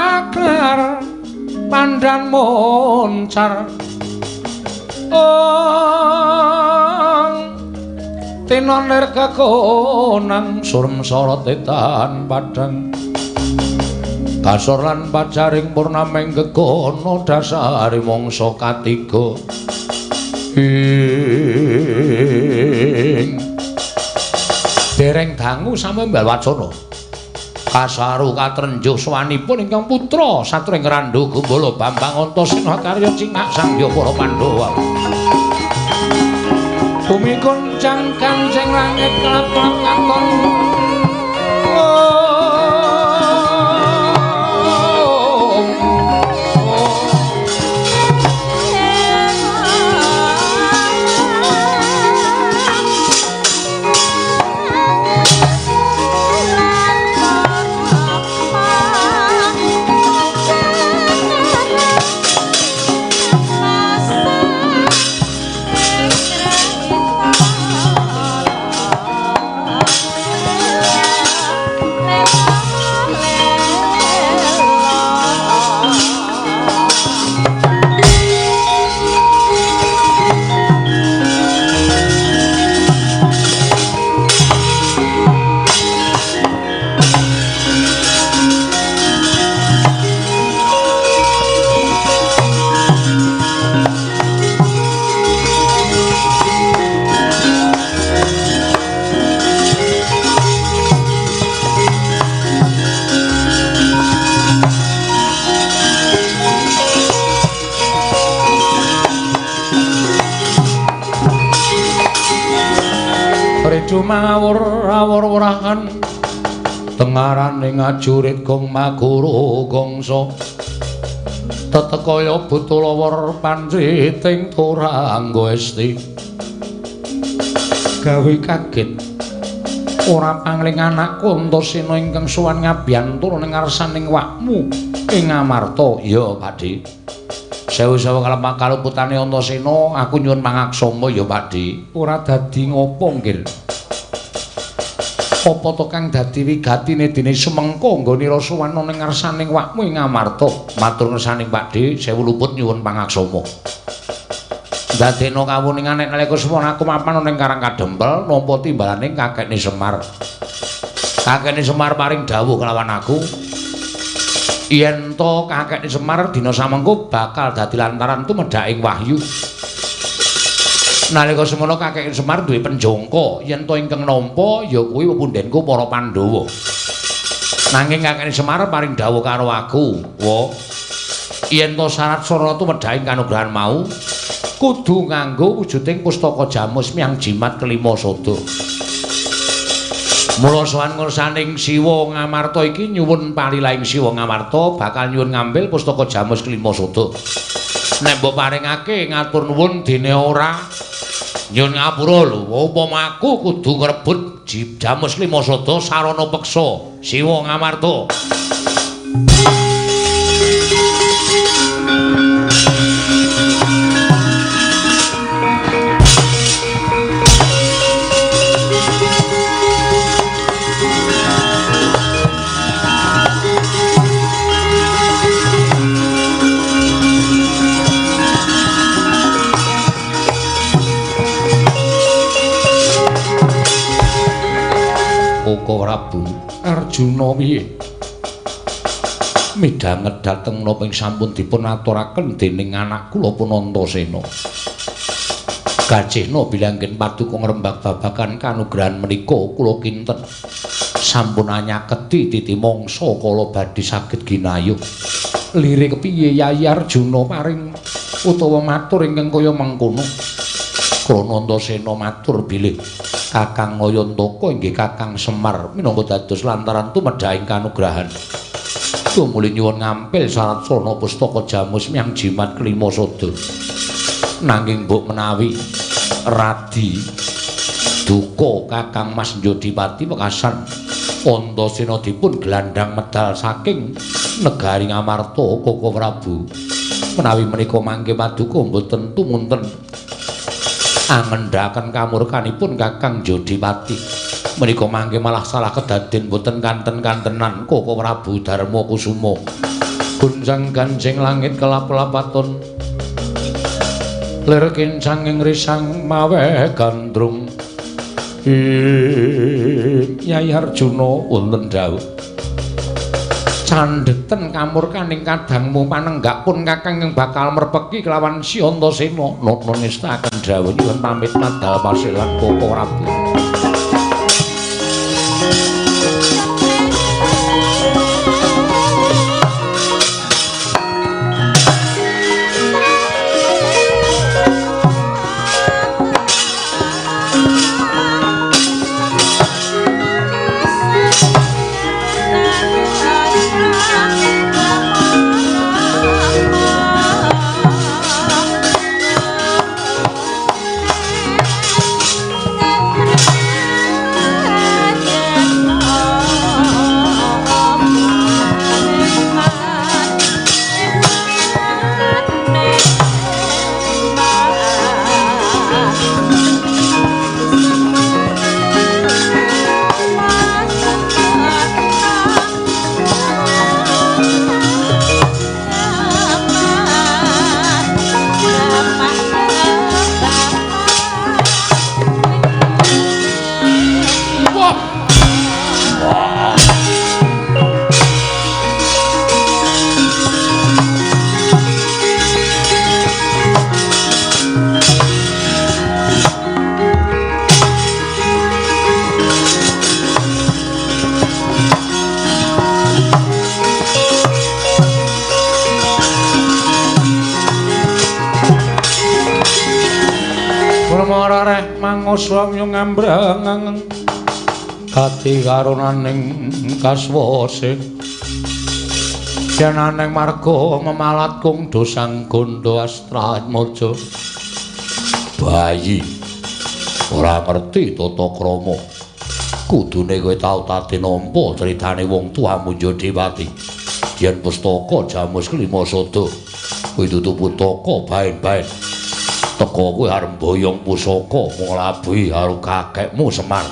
aklar pandan moncar. Ong tinon lir kekonang surem sorote tan padang. Kasor lan pacaring purnameng gegono dasare mangsa katiga. Ing dereng dangu samembal wacana. Kasaru katrenjuh sowanipun ingkang putra satring Randhu Gumbala Bambang Antasena karya cingak sangya para Pandhawa. Bumi goncang kancing langit kelap-kelap katon. Mawur awur-wurahan tengarane ngajurit gong maguru gongso tetekaya butulawar pancriting turangga esti gawe kaget ora pangling anakku Antasena ingkang sowan ngabiyantura ning ngarsaning wakmu ing Amarta. Ya Pakdhe, sewu-sewu kaluputane Antasena aku nyuwun pangaksama ya Pakdhe. Ora dadi ngopo nggih? Apa to kang dadi wigatine dene semengko nggone sowan ning ngarsaning wakmu ing Amarta? Matur ngersaning Pakdhe, sewu luput nyuwun pangaksama. Dadekno kawuningan nek nalika semono aku mapan ning Karang Kadempel nampa timbalaning kakekne Semar. Kakekne Semar paring dawuh kelawan aku yen to kakekne Semar dina samengko bakal dadi lantaran tumedhaking wahyu. Nalika semono kakek Semar duwe penjongko yen to ingkang nampa ya kuwi pepundhenku para Pandhawa. Nanging kakek Semar paring dawuh karo aku, "Wa, Yen to syarat sarana tumedhahing kanugrahan mau kudu nganggo wujuding pustaka jamus miang jimat kelima sada. Mula sowan ngersaning Siwa Ngamarta iki nyuwun palilahing Siwa Ngamarta bakal nyuwun ngambil pustaka jamus kelima sada. Nek mbok paringake ngatur nuwun dene ora nyuwun ngapura lho, upama aku kudu ngrebut jamus kelima sada sarana peksa Siwa Ngamarta. Koko Prabu Arjuna piye midhanget dhateng menapa ing sampun dipun aturaken dening anak kula Punantasena. Gajehna bilanggen paduka ngrembak babagan kanugrahan menika kula kinten sampun anyaketi titi mangsa kala badhe saged ginayuh. Lire kepiye Yayi Arjuna paring utawa matur ingkang kaya mengkono? Pranantasena matur bilih Kakang Ngayantaka inggih Kakang Semar minangka dados lantaran tumedhahing kanugrahan. Tumuli nyuwun ngampil syarat sarana pustaka jamus miang jimat kelima sada. Nanging mbok menawi radi duka Kakang Mas Njodipati wekasan Antasena dipun glandhang medal saking negari Ngamarta Koko Prabu. Menawi menika mangke paduka mboten tumunten angendhaken kamurkanipun Kakang Jodipati. Menika mangke malah salah kedaden boten kanten-kantenan Koko Prabu Darma Kusuma. Gunjang ganjing langit kelap-lapaton lir kincanging risang maweh gandrung. Yai Arjuna wonten dawuh candheten kamurkaning kadangmu panenggak pun kakang yang bakal merpeki kelawan Si Antasena. Nata nestakaken dawuh nyuwun pamit madal pasilan Koko Prabu. Mangoswamyo ngambrang gati karunaning kaswase jenaneng marga memalat kung dosang gondo astratmaja. Bayi ora ngerti tata krama, kudune kowe tau tate nampa critane wong tuamu Jodipati yen pustaka jamus kelima sada kuwi dudu putaka baen-baen. Teko kowe arep mboyong pusaka nglabuhi karo kakekmu Semar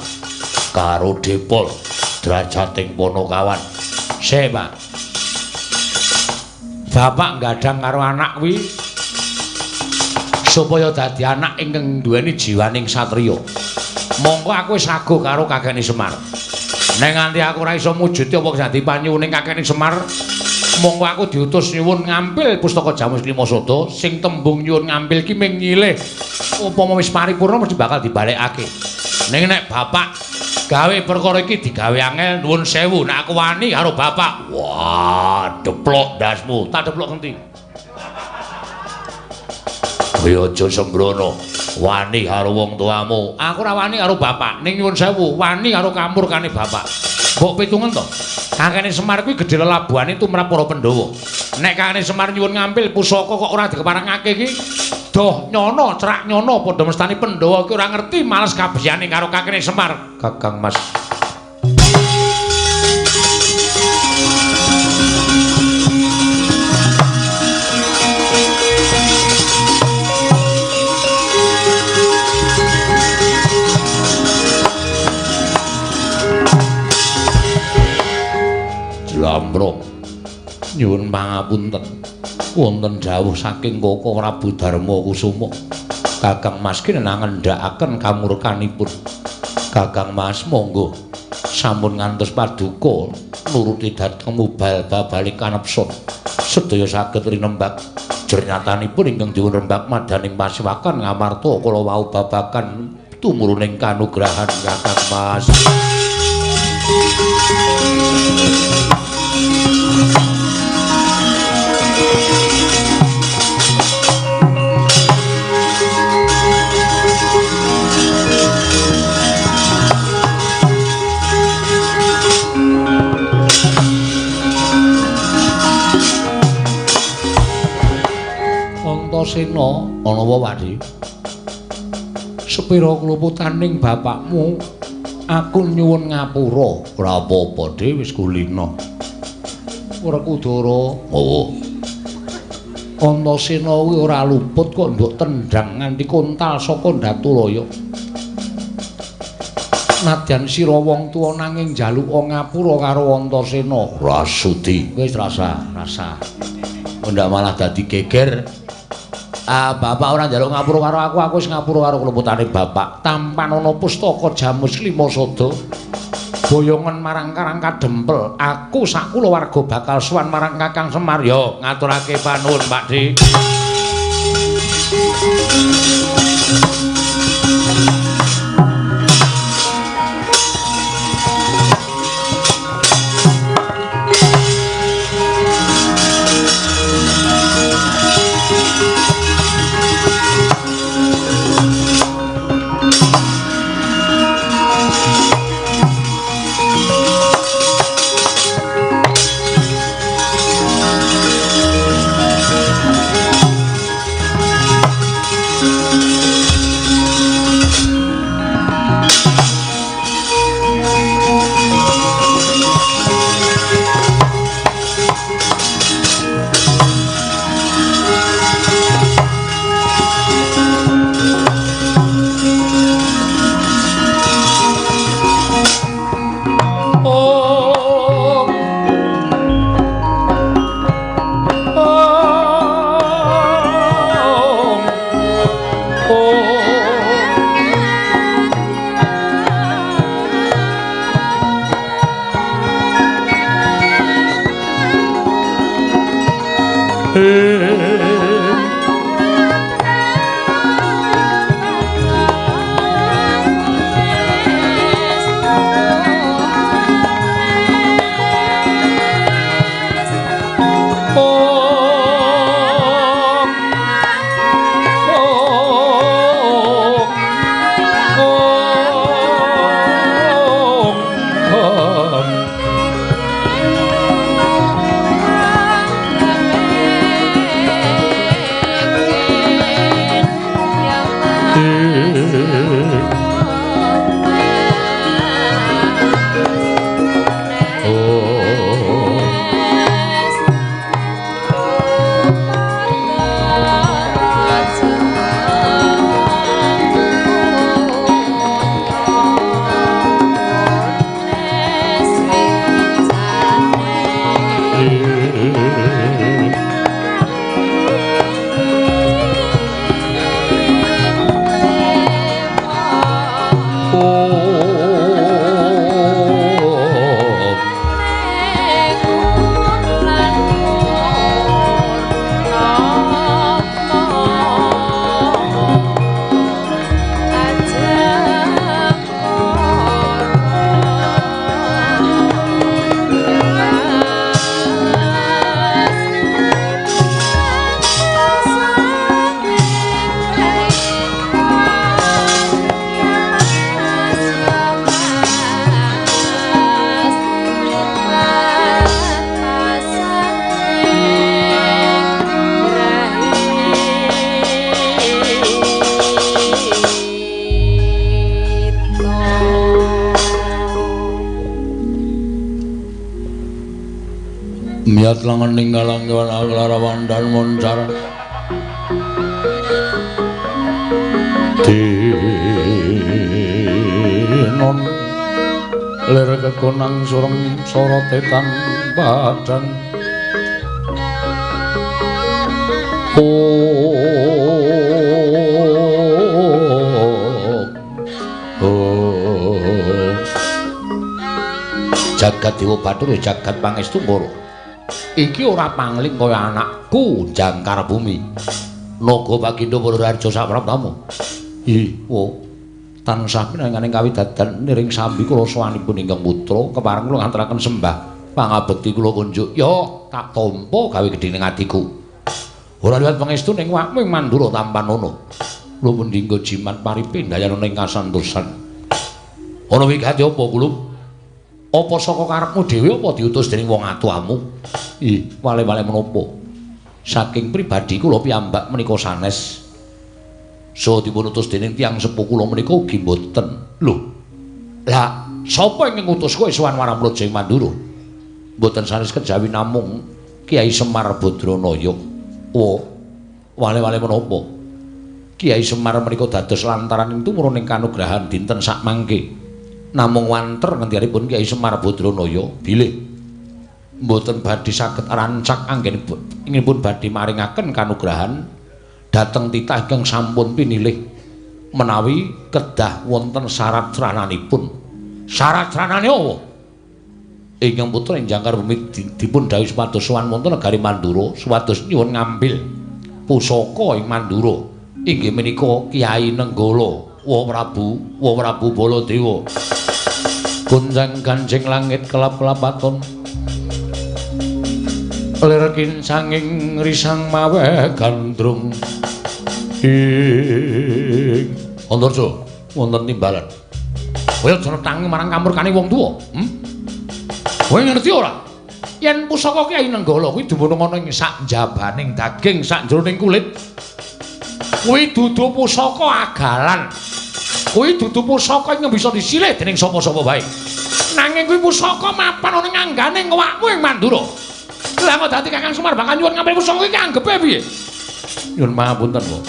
karo Depol drajating Ponokawan. Sik, Pak. Bapak nggadang karo anak kuwi supaya dadi anak ingkang duweni jiwaning satriya. Mongko aku wis sago karo kakekne Semar. Nek nganti aku ora iso mujudi apa dadi panyuwuning kakekne Semar, mongko aku diutus nyuwun ngampil pustaka Jamus Lima Sada sing tembung nyuwun ngampil ki ming nyilih. Upama wis paripurna mesti bakal dibalekake. Ning nek bapak gawe perkara iki digawe angel nuwun sewu nek aku wani karo bapak. Wah, deplok ndasmu. Tak deplok ngendi? Kowe aja sembrono. Wani karo wong tuamu. Aku ora wani karo bapak. Ning nyuwun sewu, wani karo kamurkane bapak. Mbok pitungen to. Kakene Semar kuwi gedhe lelabuhane tumrap para Pandhawa. Nek kakene Semar nyuwun ngampil pusaka kok ora dikeparengake iki, doh nyono, cerak nyono padha mestani Pandhawa iki ora ngerti males kabiyane karo kakene Semar. Kakang Mas. Jlambrong nyuwun pangapunten wonten dawuh saking Koko Prabu Darma Kusuma. Kakang Mas ki ngendhakaken kamurkanipun. Kakang Mas monggo sampun ngantos paduka nuruti dhateng mubal babalik kanepson. Sedaya saged rinembak jernyatanipun ingkang dipun rembak madaning pasiwakan ngamarta kala wau babagan tumuruning kanugrahan Kakang Mas. Antasena ana apa Wadi? Sepira kluputaning bapakmu aku nyuwun ngapura. Ora apa-apa, Dik, wis kulina. Werkudara. Oh. Antasena kuwi ora luput kok nduk tendang nganti kontal saka Ndatulaya. Nadyan sira wong tuwa nanging njaluka ngapura karo Antasena. Ora sudi. Wis rasa, rasa. Ndak malah dadi geger. Ah, bapak ora njaluk ngapura karo aku, aku wis ngapura karo kluputane bapak. Tampan ana pustaka Jamus Lima Sada. Boyongan marang Karang Kadempel. Aku sak kulawarga bakal sowan marang Kakang Semar. Yo, ngaturake panuwun, Pak Dik. Miyat langen ninggalang kewan dan moncar Dinon lir kekonang sureng sorote tan padang. Oh, jagat Dewa Bathara jagat pangestu Ngoro. Iki ora pangling kaya anakku Jangkar Bumi. Naga Bagindo Purworejo sapraptamu. Ih, wo. Tansah pinanganing kawidadan niring sambi kula sowanipun ingkang putra kepareng kula ngantaraken sembah pangabekti kula kunjuk. Ya, tak tampa gawe gedhe ning atiku. Ora liwat pangestu ning wakmu ing Mandura tampanono. Lumun dinggo jimat paripe ndayana ing kasantosan. Ana wigati apa kula? Apa saka karepmu dhewe apa diutus dening wong atuamu? Ih, wale-wale menapa? Saking pribadi kula piyambak menika sanes. So dipun utus dening tiyang sepuh kula menika ugi mboten. Lho. Lah, sapa ingkang ngutus kowe sowan marang Praja ing Mandura? Mboten sanes kejawi namung Kyai Semar Badranaya. Oh, wale-wale menapa? Kyai Semar menika dados lantaran ing tumurun ing kanugrahan dinten sakmangke. Namung wanter ngendikanipun Kyai Semar Badranaya bilih mboten badhe saged rancak anggenipun inggih badhe maringaken kanugrahan dhateng titah ingkang sampun pinilih menawi kedah wonten syarat srananipun. Syarat sranane apa? Ingkang putra ing Jangkar Bumi dipun dhawuhi supados sowan wonten negari Mandura supados nyuwun ngambil pusaka ing Mandura. Inggih menika Kyai Nenggala, Wa Prabu, Wa Prabu Baladewa. Gonjang ganjing langit kelap-kelapaton. Lir kincanging risang maweh gandrung. Ing Antarja wonten timbalan. Kowe aja netangi marang kamurkane wong tuwa, Kowe ngerti ora? Yen pusaka Kyai Nenggala kuwi dumunung ana ing sak njabaning daging, sak jroning kulit. Kuwi dudu pusaka agalan. Kuwi dudu pusaka ingkang bisa disilih dening sapa-sapa wae. Nanging kuwi pusaka mapan ana ing anggane ngwakmu ing Mandura. Lah kok dadi Kakang Semar bakal nyuwun ngambil pusaka iki anggepe piye? Nyuwun pangapunten, Pak.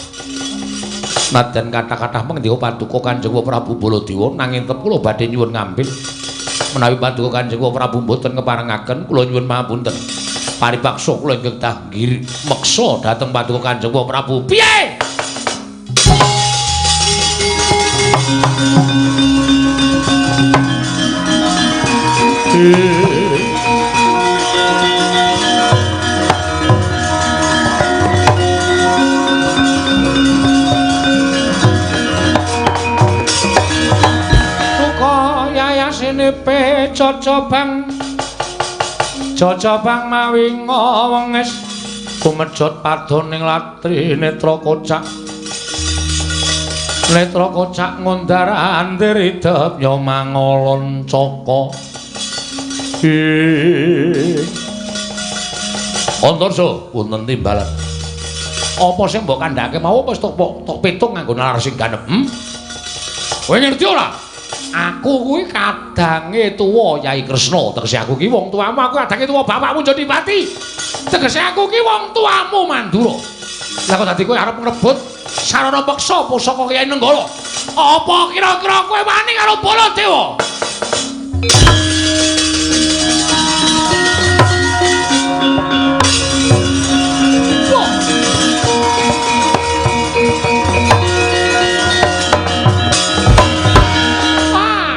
Nadyan kathah-kathah pengendika paduka Kanjeng Prabu Baladewa nanging tetep kula badhe nyuwun ngambil. Menawi paduka Kanjeng Prabu mboten keparengaken, kula nyuwun pangapunten. Paripaksa kula ingkang dah meksa dhateng paduka Kanjeng Prabu. Piye? Suka yayasine pe cocobang cocobang mawi ngawenges kumejot padon ning latri netra kocak netra kocak ngundar andir idep ya mangolon caka. Antarja wonten timbalan. Apa sing mbok kandhake mau wis tok pitung nganggo nalar sing ganep? Kowe ngerti ora? Aku kuwi kadange tuwa Yai Kresna, tegese aku ki wong tuamu, aku kadange tuwa bapakmu Jodipati. Tegese aku ki wong tuamu Mandura. Lah kok dadi kowe arep ngrebut sarana peksa pusaka Kyai Nenggala? Apa kira-kira kowe wani karo Baladewa?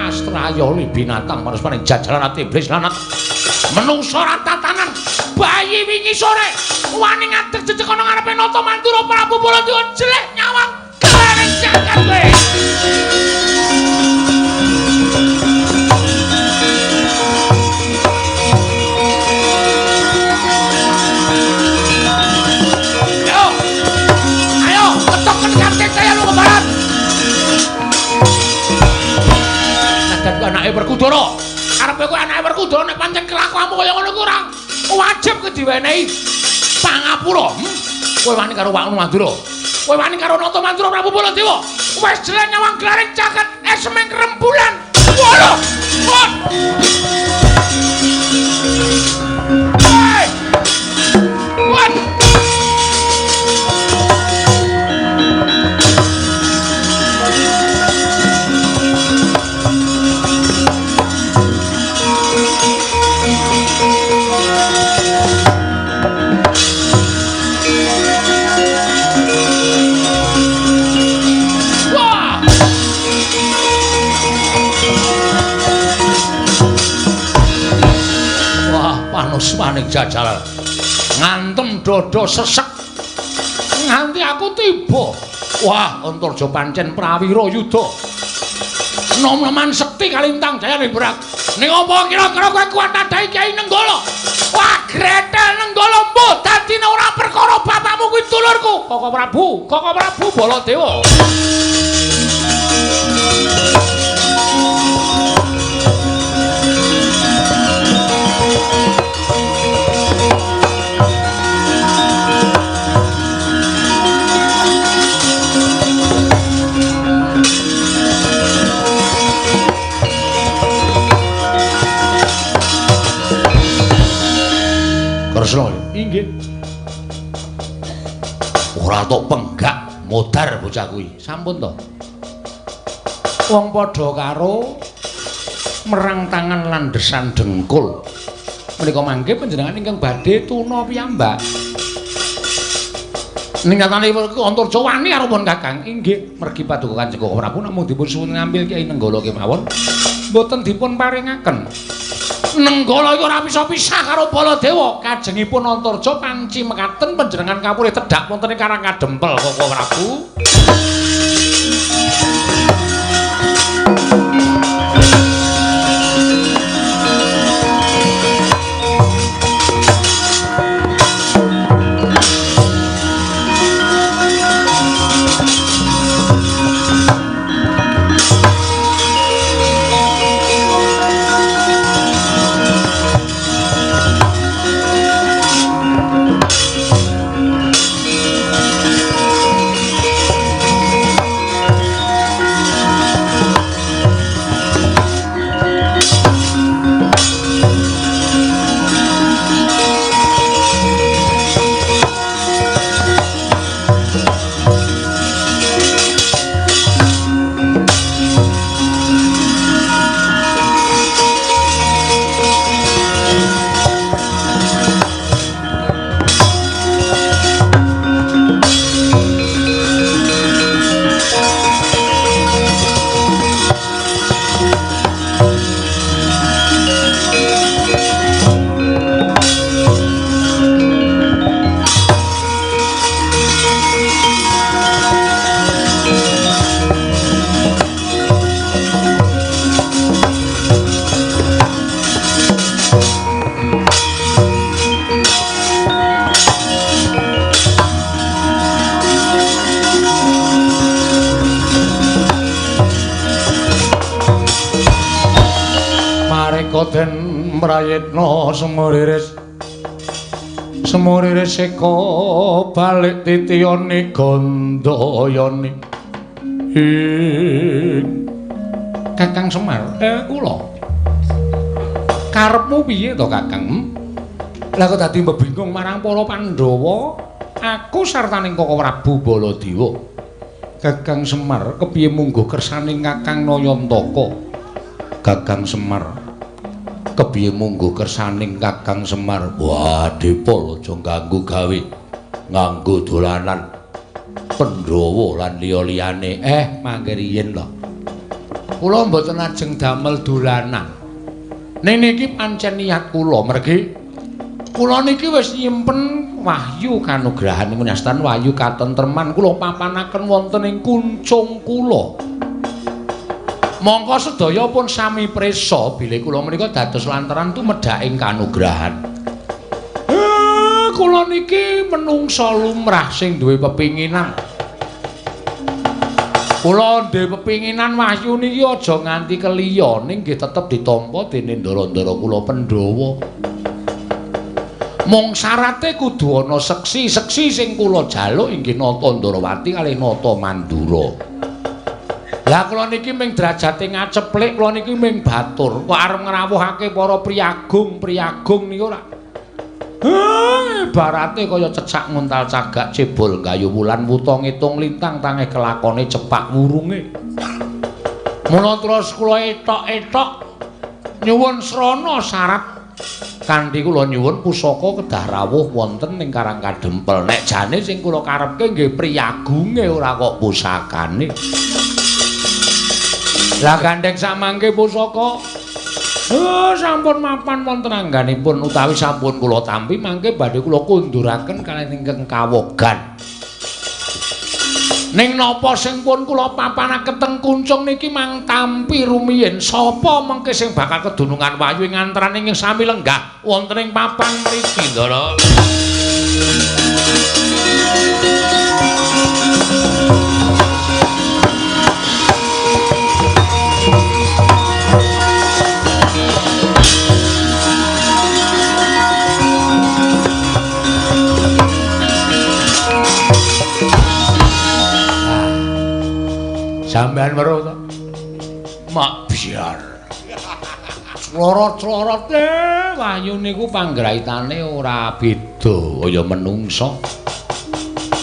Astrayoli binatang manuspaning jajalan ati iblis lanat menungsa ratatanan bayi wingi sore wani ngadeg jejeg ana ngarepe Nata Mandura Prabu Baladewa jelek nyawang kelering jagat kowe. Ayo, ayo ketoken katik saya lu ke barat. Nadan ku anake Werkudara. Karepe kowe anake Werkudara nek pancen kelakuanmu kaya ngono kuwi ora wajib kowe diwenehi pangapura. Kowe wani karo Wakmu Mandura. Kowe wani karo Nata Mandura Prabu Baladewa. Wis jelek nyawang glaring jagat esmeng rembulan. Waduh. Hei! Ning jajalan. Ngantem dada sesek. Nganti aku tiba. Wah, Antarja pancen prawira yuda. Nom-noman sekti kalintang jayane berak. Ning apa kira-kira kowe kuat nadhahi Kyai Nenggala? Wah, gretel Nenggala mbuh dadine ora perkara bapakmu kuwi dulurku. Koko Prabu, Koko Prabu Baladewa. Kresna inggih. Ora tok penggak modar bocah kuwi. Sampun to. Wong padha karo merang tangan landesan dengkul. Menika mangke panjenengan ingkang badhe tuna piyambak. Ning nyatane Antarja wani karo pun Kakang. Inggih, mergi paduka Kanjeng Koko Prabu namung dipun suwun ngambil Kyai Nenggala kemawon. Mboten dipun paringaken. Nenggala iku ora bisa pisah karo Baladewa. Kajengipun Antarja panci mekaten panjenengan kapurih tedhak wonten ing Karang Kadempel Koko Prabu. Den prayitna sumuriris sumuriris eka balik titiyane gandayane. Kakang Semar, kula karepmu piye to Kakang? Lah kok dadi mbebingung marang para Pandhawa, aku sartaning Koko Prabu Baladewa. Kakang Semar, kepiye mungguh kersaning Kakang Nayantaka? Kakang Semar, kepiye mungguh kersaning Kakang Semar? Wah, Depol aja ganggu gawe, nganggo dolanan Pandhawa lan liya-liyane. Mangke riyin lho. Kula mboten ajeng damel dolanan. Ning niki pancen niat kula, mergi kula niki wis nyimpen wahyu kanugrahan nyastan wahyu katentreman kula papanaken wonten ing kuncung kula. Mongko sedaya pun sami prisa bilih kula menika dados lantaran tumedhaking kanugrahan. Kula niki menungsa lumrah sing duwe pepinginan. Kula duwe pepinginan wahyu niki aja nganti keliya ning nggih tetep ditampa dening ndara-ndara kula Pandhawa. Mung syarate kudu ana seksi-seksi sing kula jaluk inggih Nata Ndarawati kalih Nata Mandura. Lah kula niki ming derajate ngaceplik, kula niki ming batur. Kok arep ngrawuhake para priyagung-priyagung niku ora. Ibarate kaya cecak nguntal cagak cebol gayu wulan wuta ngitung lintang tangeh kelakone cepak wurunge. Mula terus kula etok-etok nyuwun srana syarat kanthi kula nyuwun pusaka kedah rawuh wonten ing Karang Kadempel. Nek jane sing kula karepke nggih priyagunge ora kok pusakane. Lah gandheng samangke pusaka Oh, sampun mapan wonten angganipun utawi sampun kula tampi mangke badhe kula kunduraken kaliyan ingkang kawogan. Ning napa sing pun kula papanaken teng kuncung niki mang tampi rumiyin sapa mengke sing bakal kedunungan wahyu ing antaraning ing sami lenggah wonten ing papan mriki, Ndara. Sampeyan weruh to? Mak biar. Clorot-clorote wahyu niku panggraitane ora beda kaya menungsa.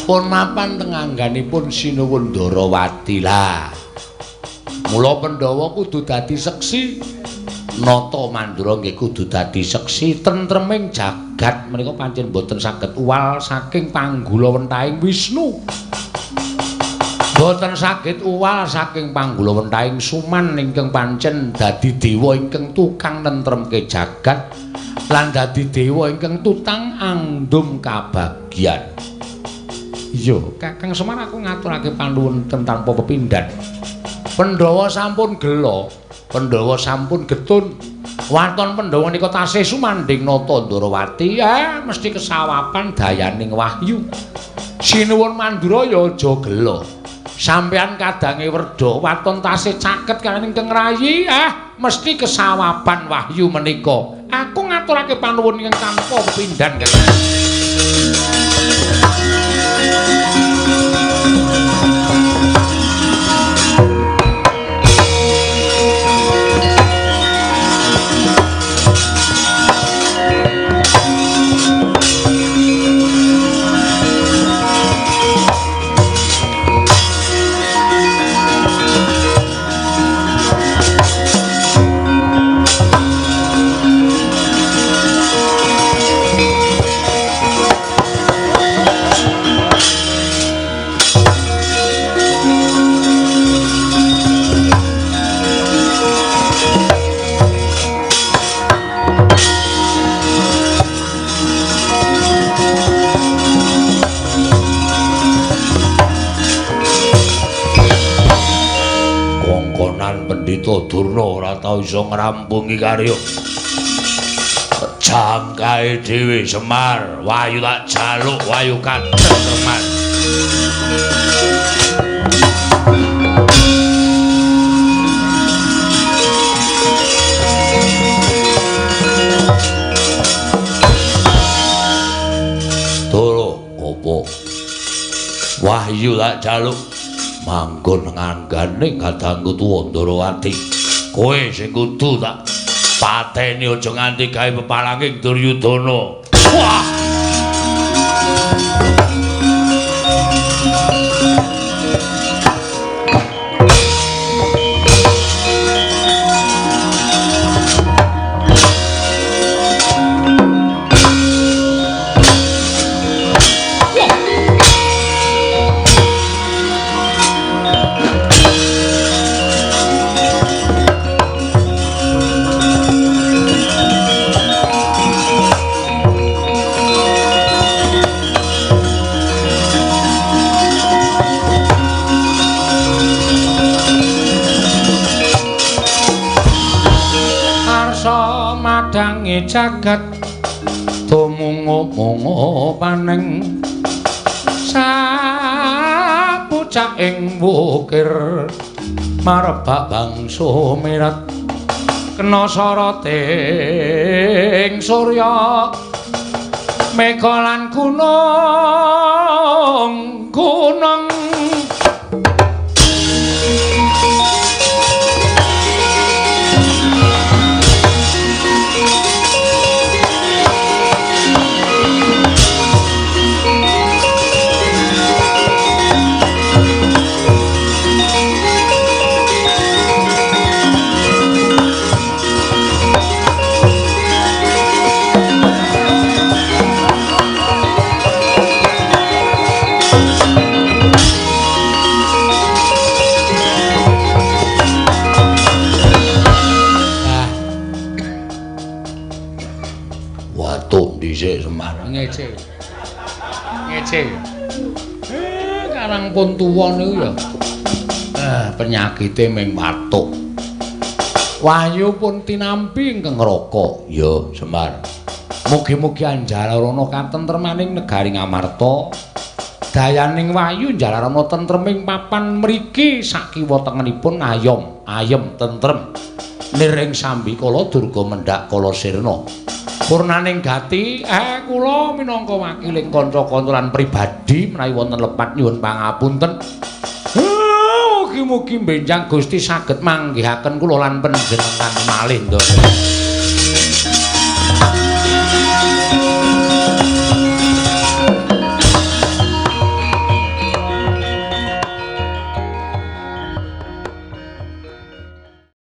Pun mapan teng angganipun Sinuwun Ndarawati lah. Mula Pandhawa kudu dadi seksi, Nata Mandura nggih kudu dadi seksi tentreming jagat menika pancen boten saged uwal saking panggulawentahing Wisnu. Boten saged uwal saking panggulawentahing Suman ingkang pancen dadi dewa ingkang tukang nentremke jagat lan dadi dewa ingkang tutang andum kabagyan. Iya, Kakang Semar aku ngaturake panuwun tanpa pepindhan. Pandhawa sampun gela, Pandhawa sampun getun. Waton Pandhawa nika tasih sumandhing Nata Ndarawati, mesti kesawapan dayaning wahyu. Sinuwun Mandura ya aja gela. Sampeyan kadange werda waton tasih caket kaliyan ingkang rayi, mesti kesawaban wahyu menika. Aku ngaturake panuwun ingkang tanpa pepindhan. Pendhita Durna ora tau iso ngrampungi karya. Jangkae dhewe Semar, wahyu tak jaluk wahyu katentreman. Tolo opo? Wahyu tak jaluk manggon nganggane kadangku tuwa Ndarawati. Kowe sing kudu tak pateni aja nganti gawe peparanging Duryudana. Wah! Jagat tumungu-mungu paneng sapucaking wukir marebak bangsa mirat kena soroting surya mega lan gunung gunung. Ngece. Ngece. Karang pun tuwa niku ya. Penyakite ming watuk. Wahyu pun tinampi ingkang raka. Ya, Semar. Mugi-mugi anjalarana katentremaning negari Ngamarta. Dayaning wahyu njalarana tentreming papan mriki sakiwa tengenipun ayom, ayem tentrem. Lir ing sambikala durga mendhak kala sirna. Purnaning gati, kula minangka wakiling kanca-kanca lan pribadi menawi wonten lepat nyuwun pangapunten. Mugi-mugi benjang Gusti saged manggihaken kula lan panjenengan malih ndonga.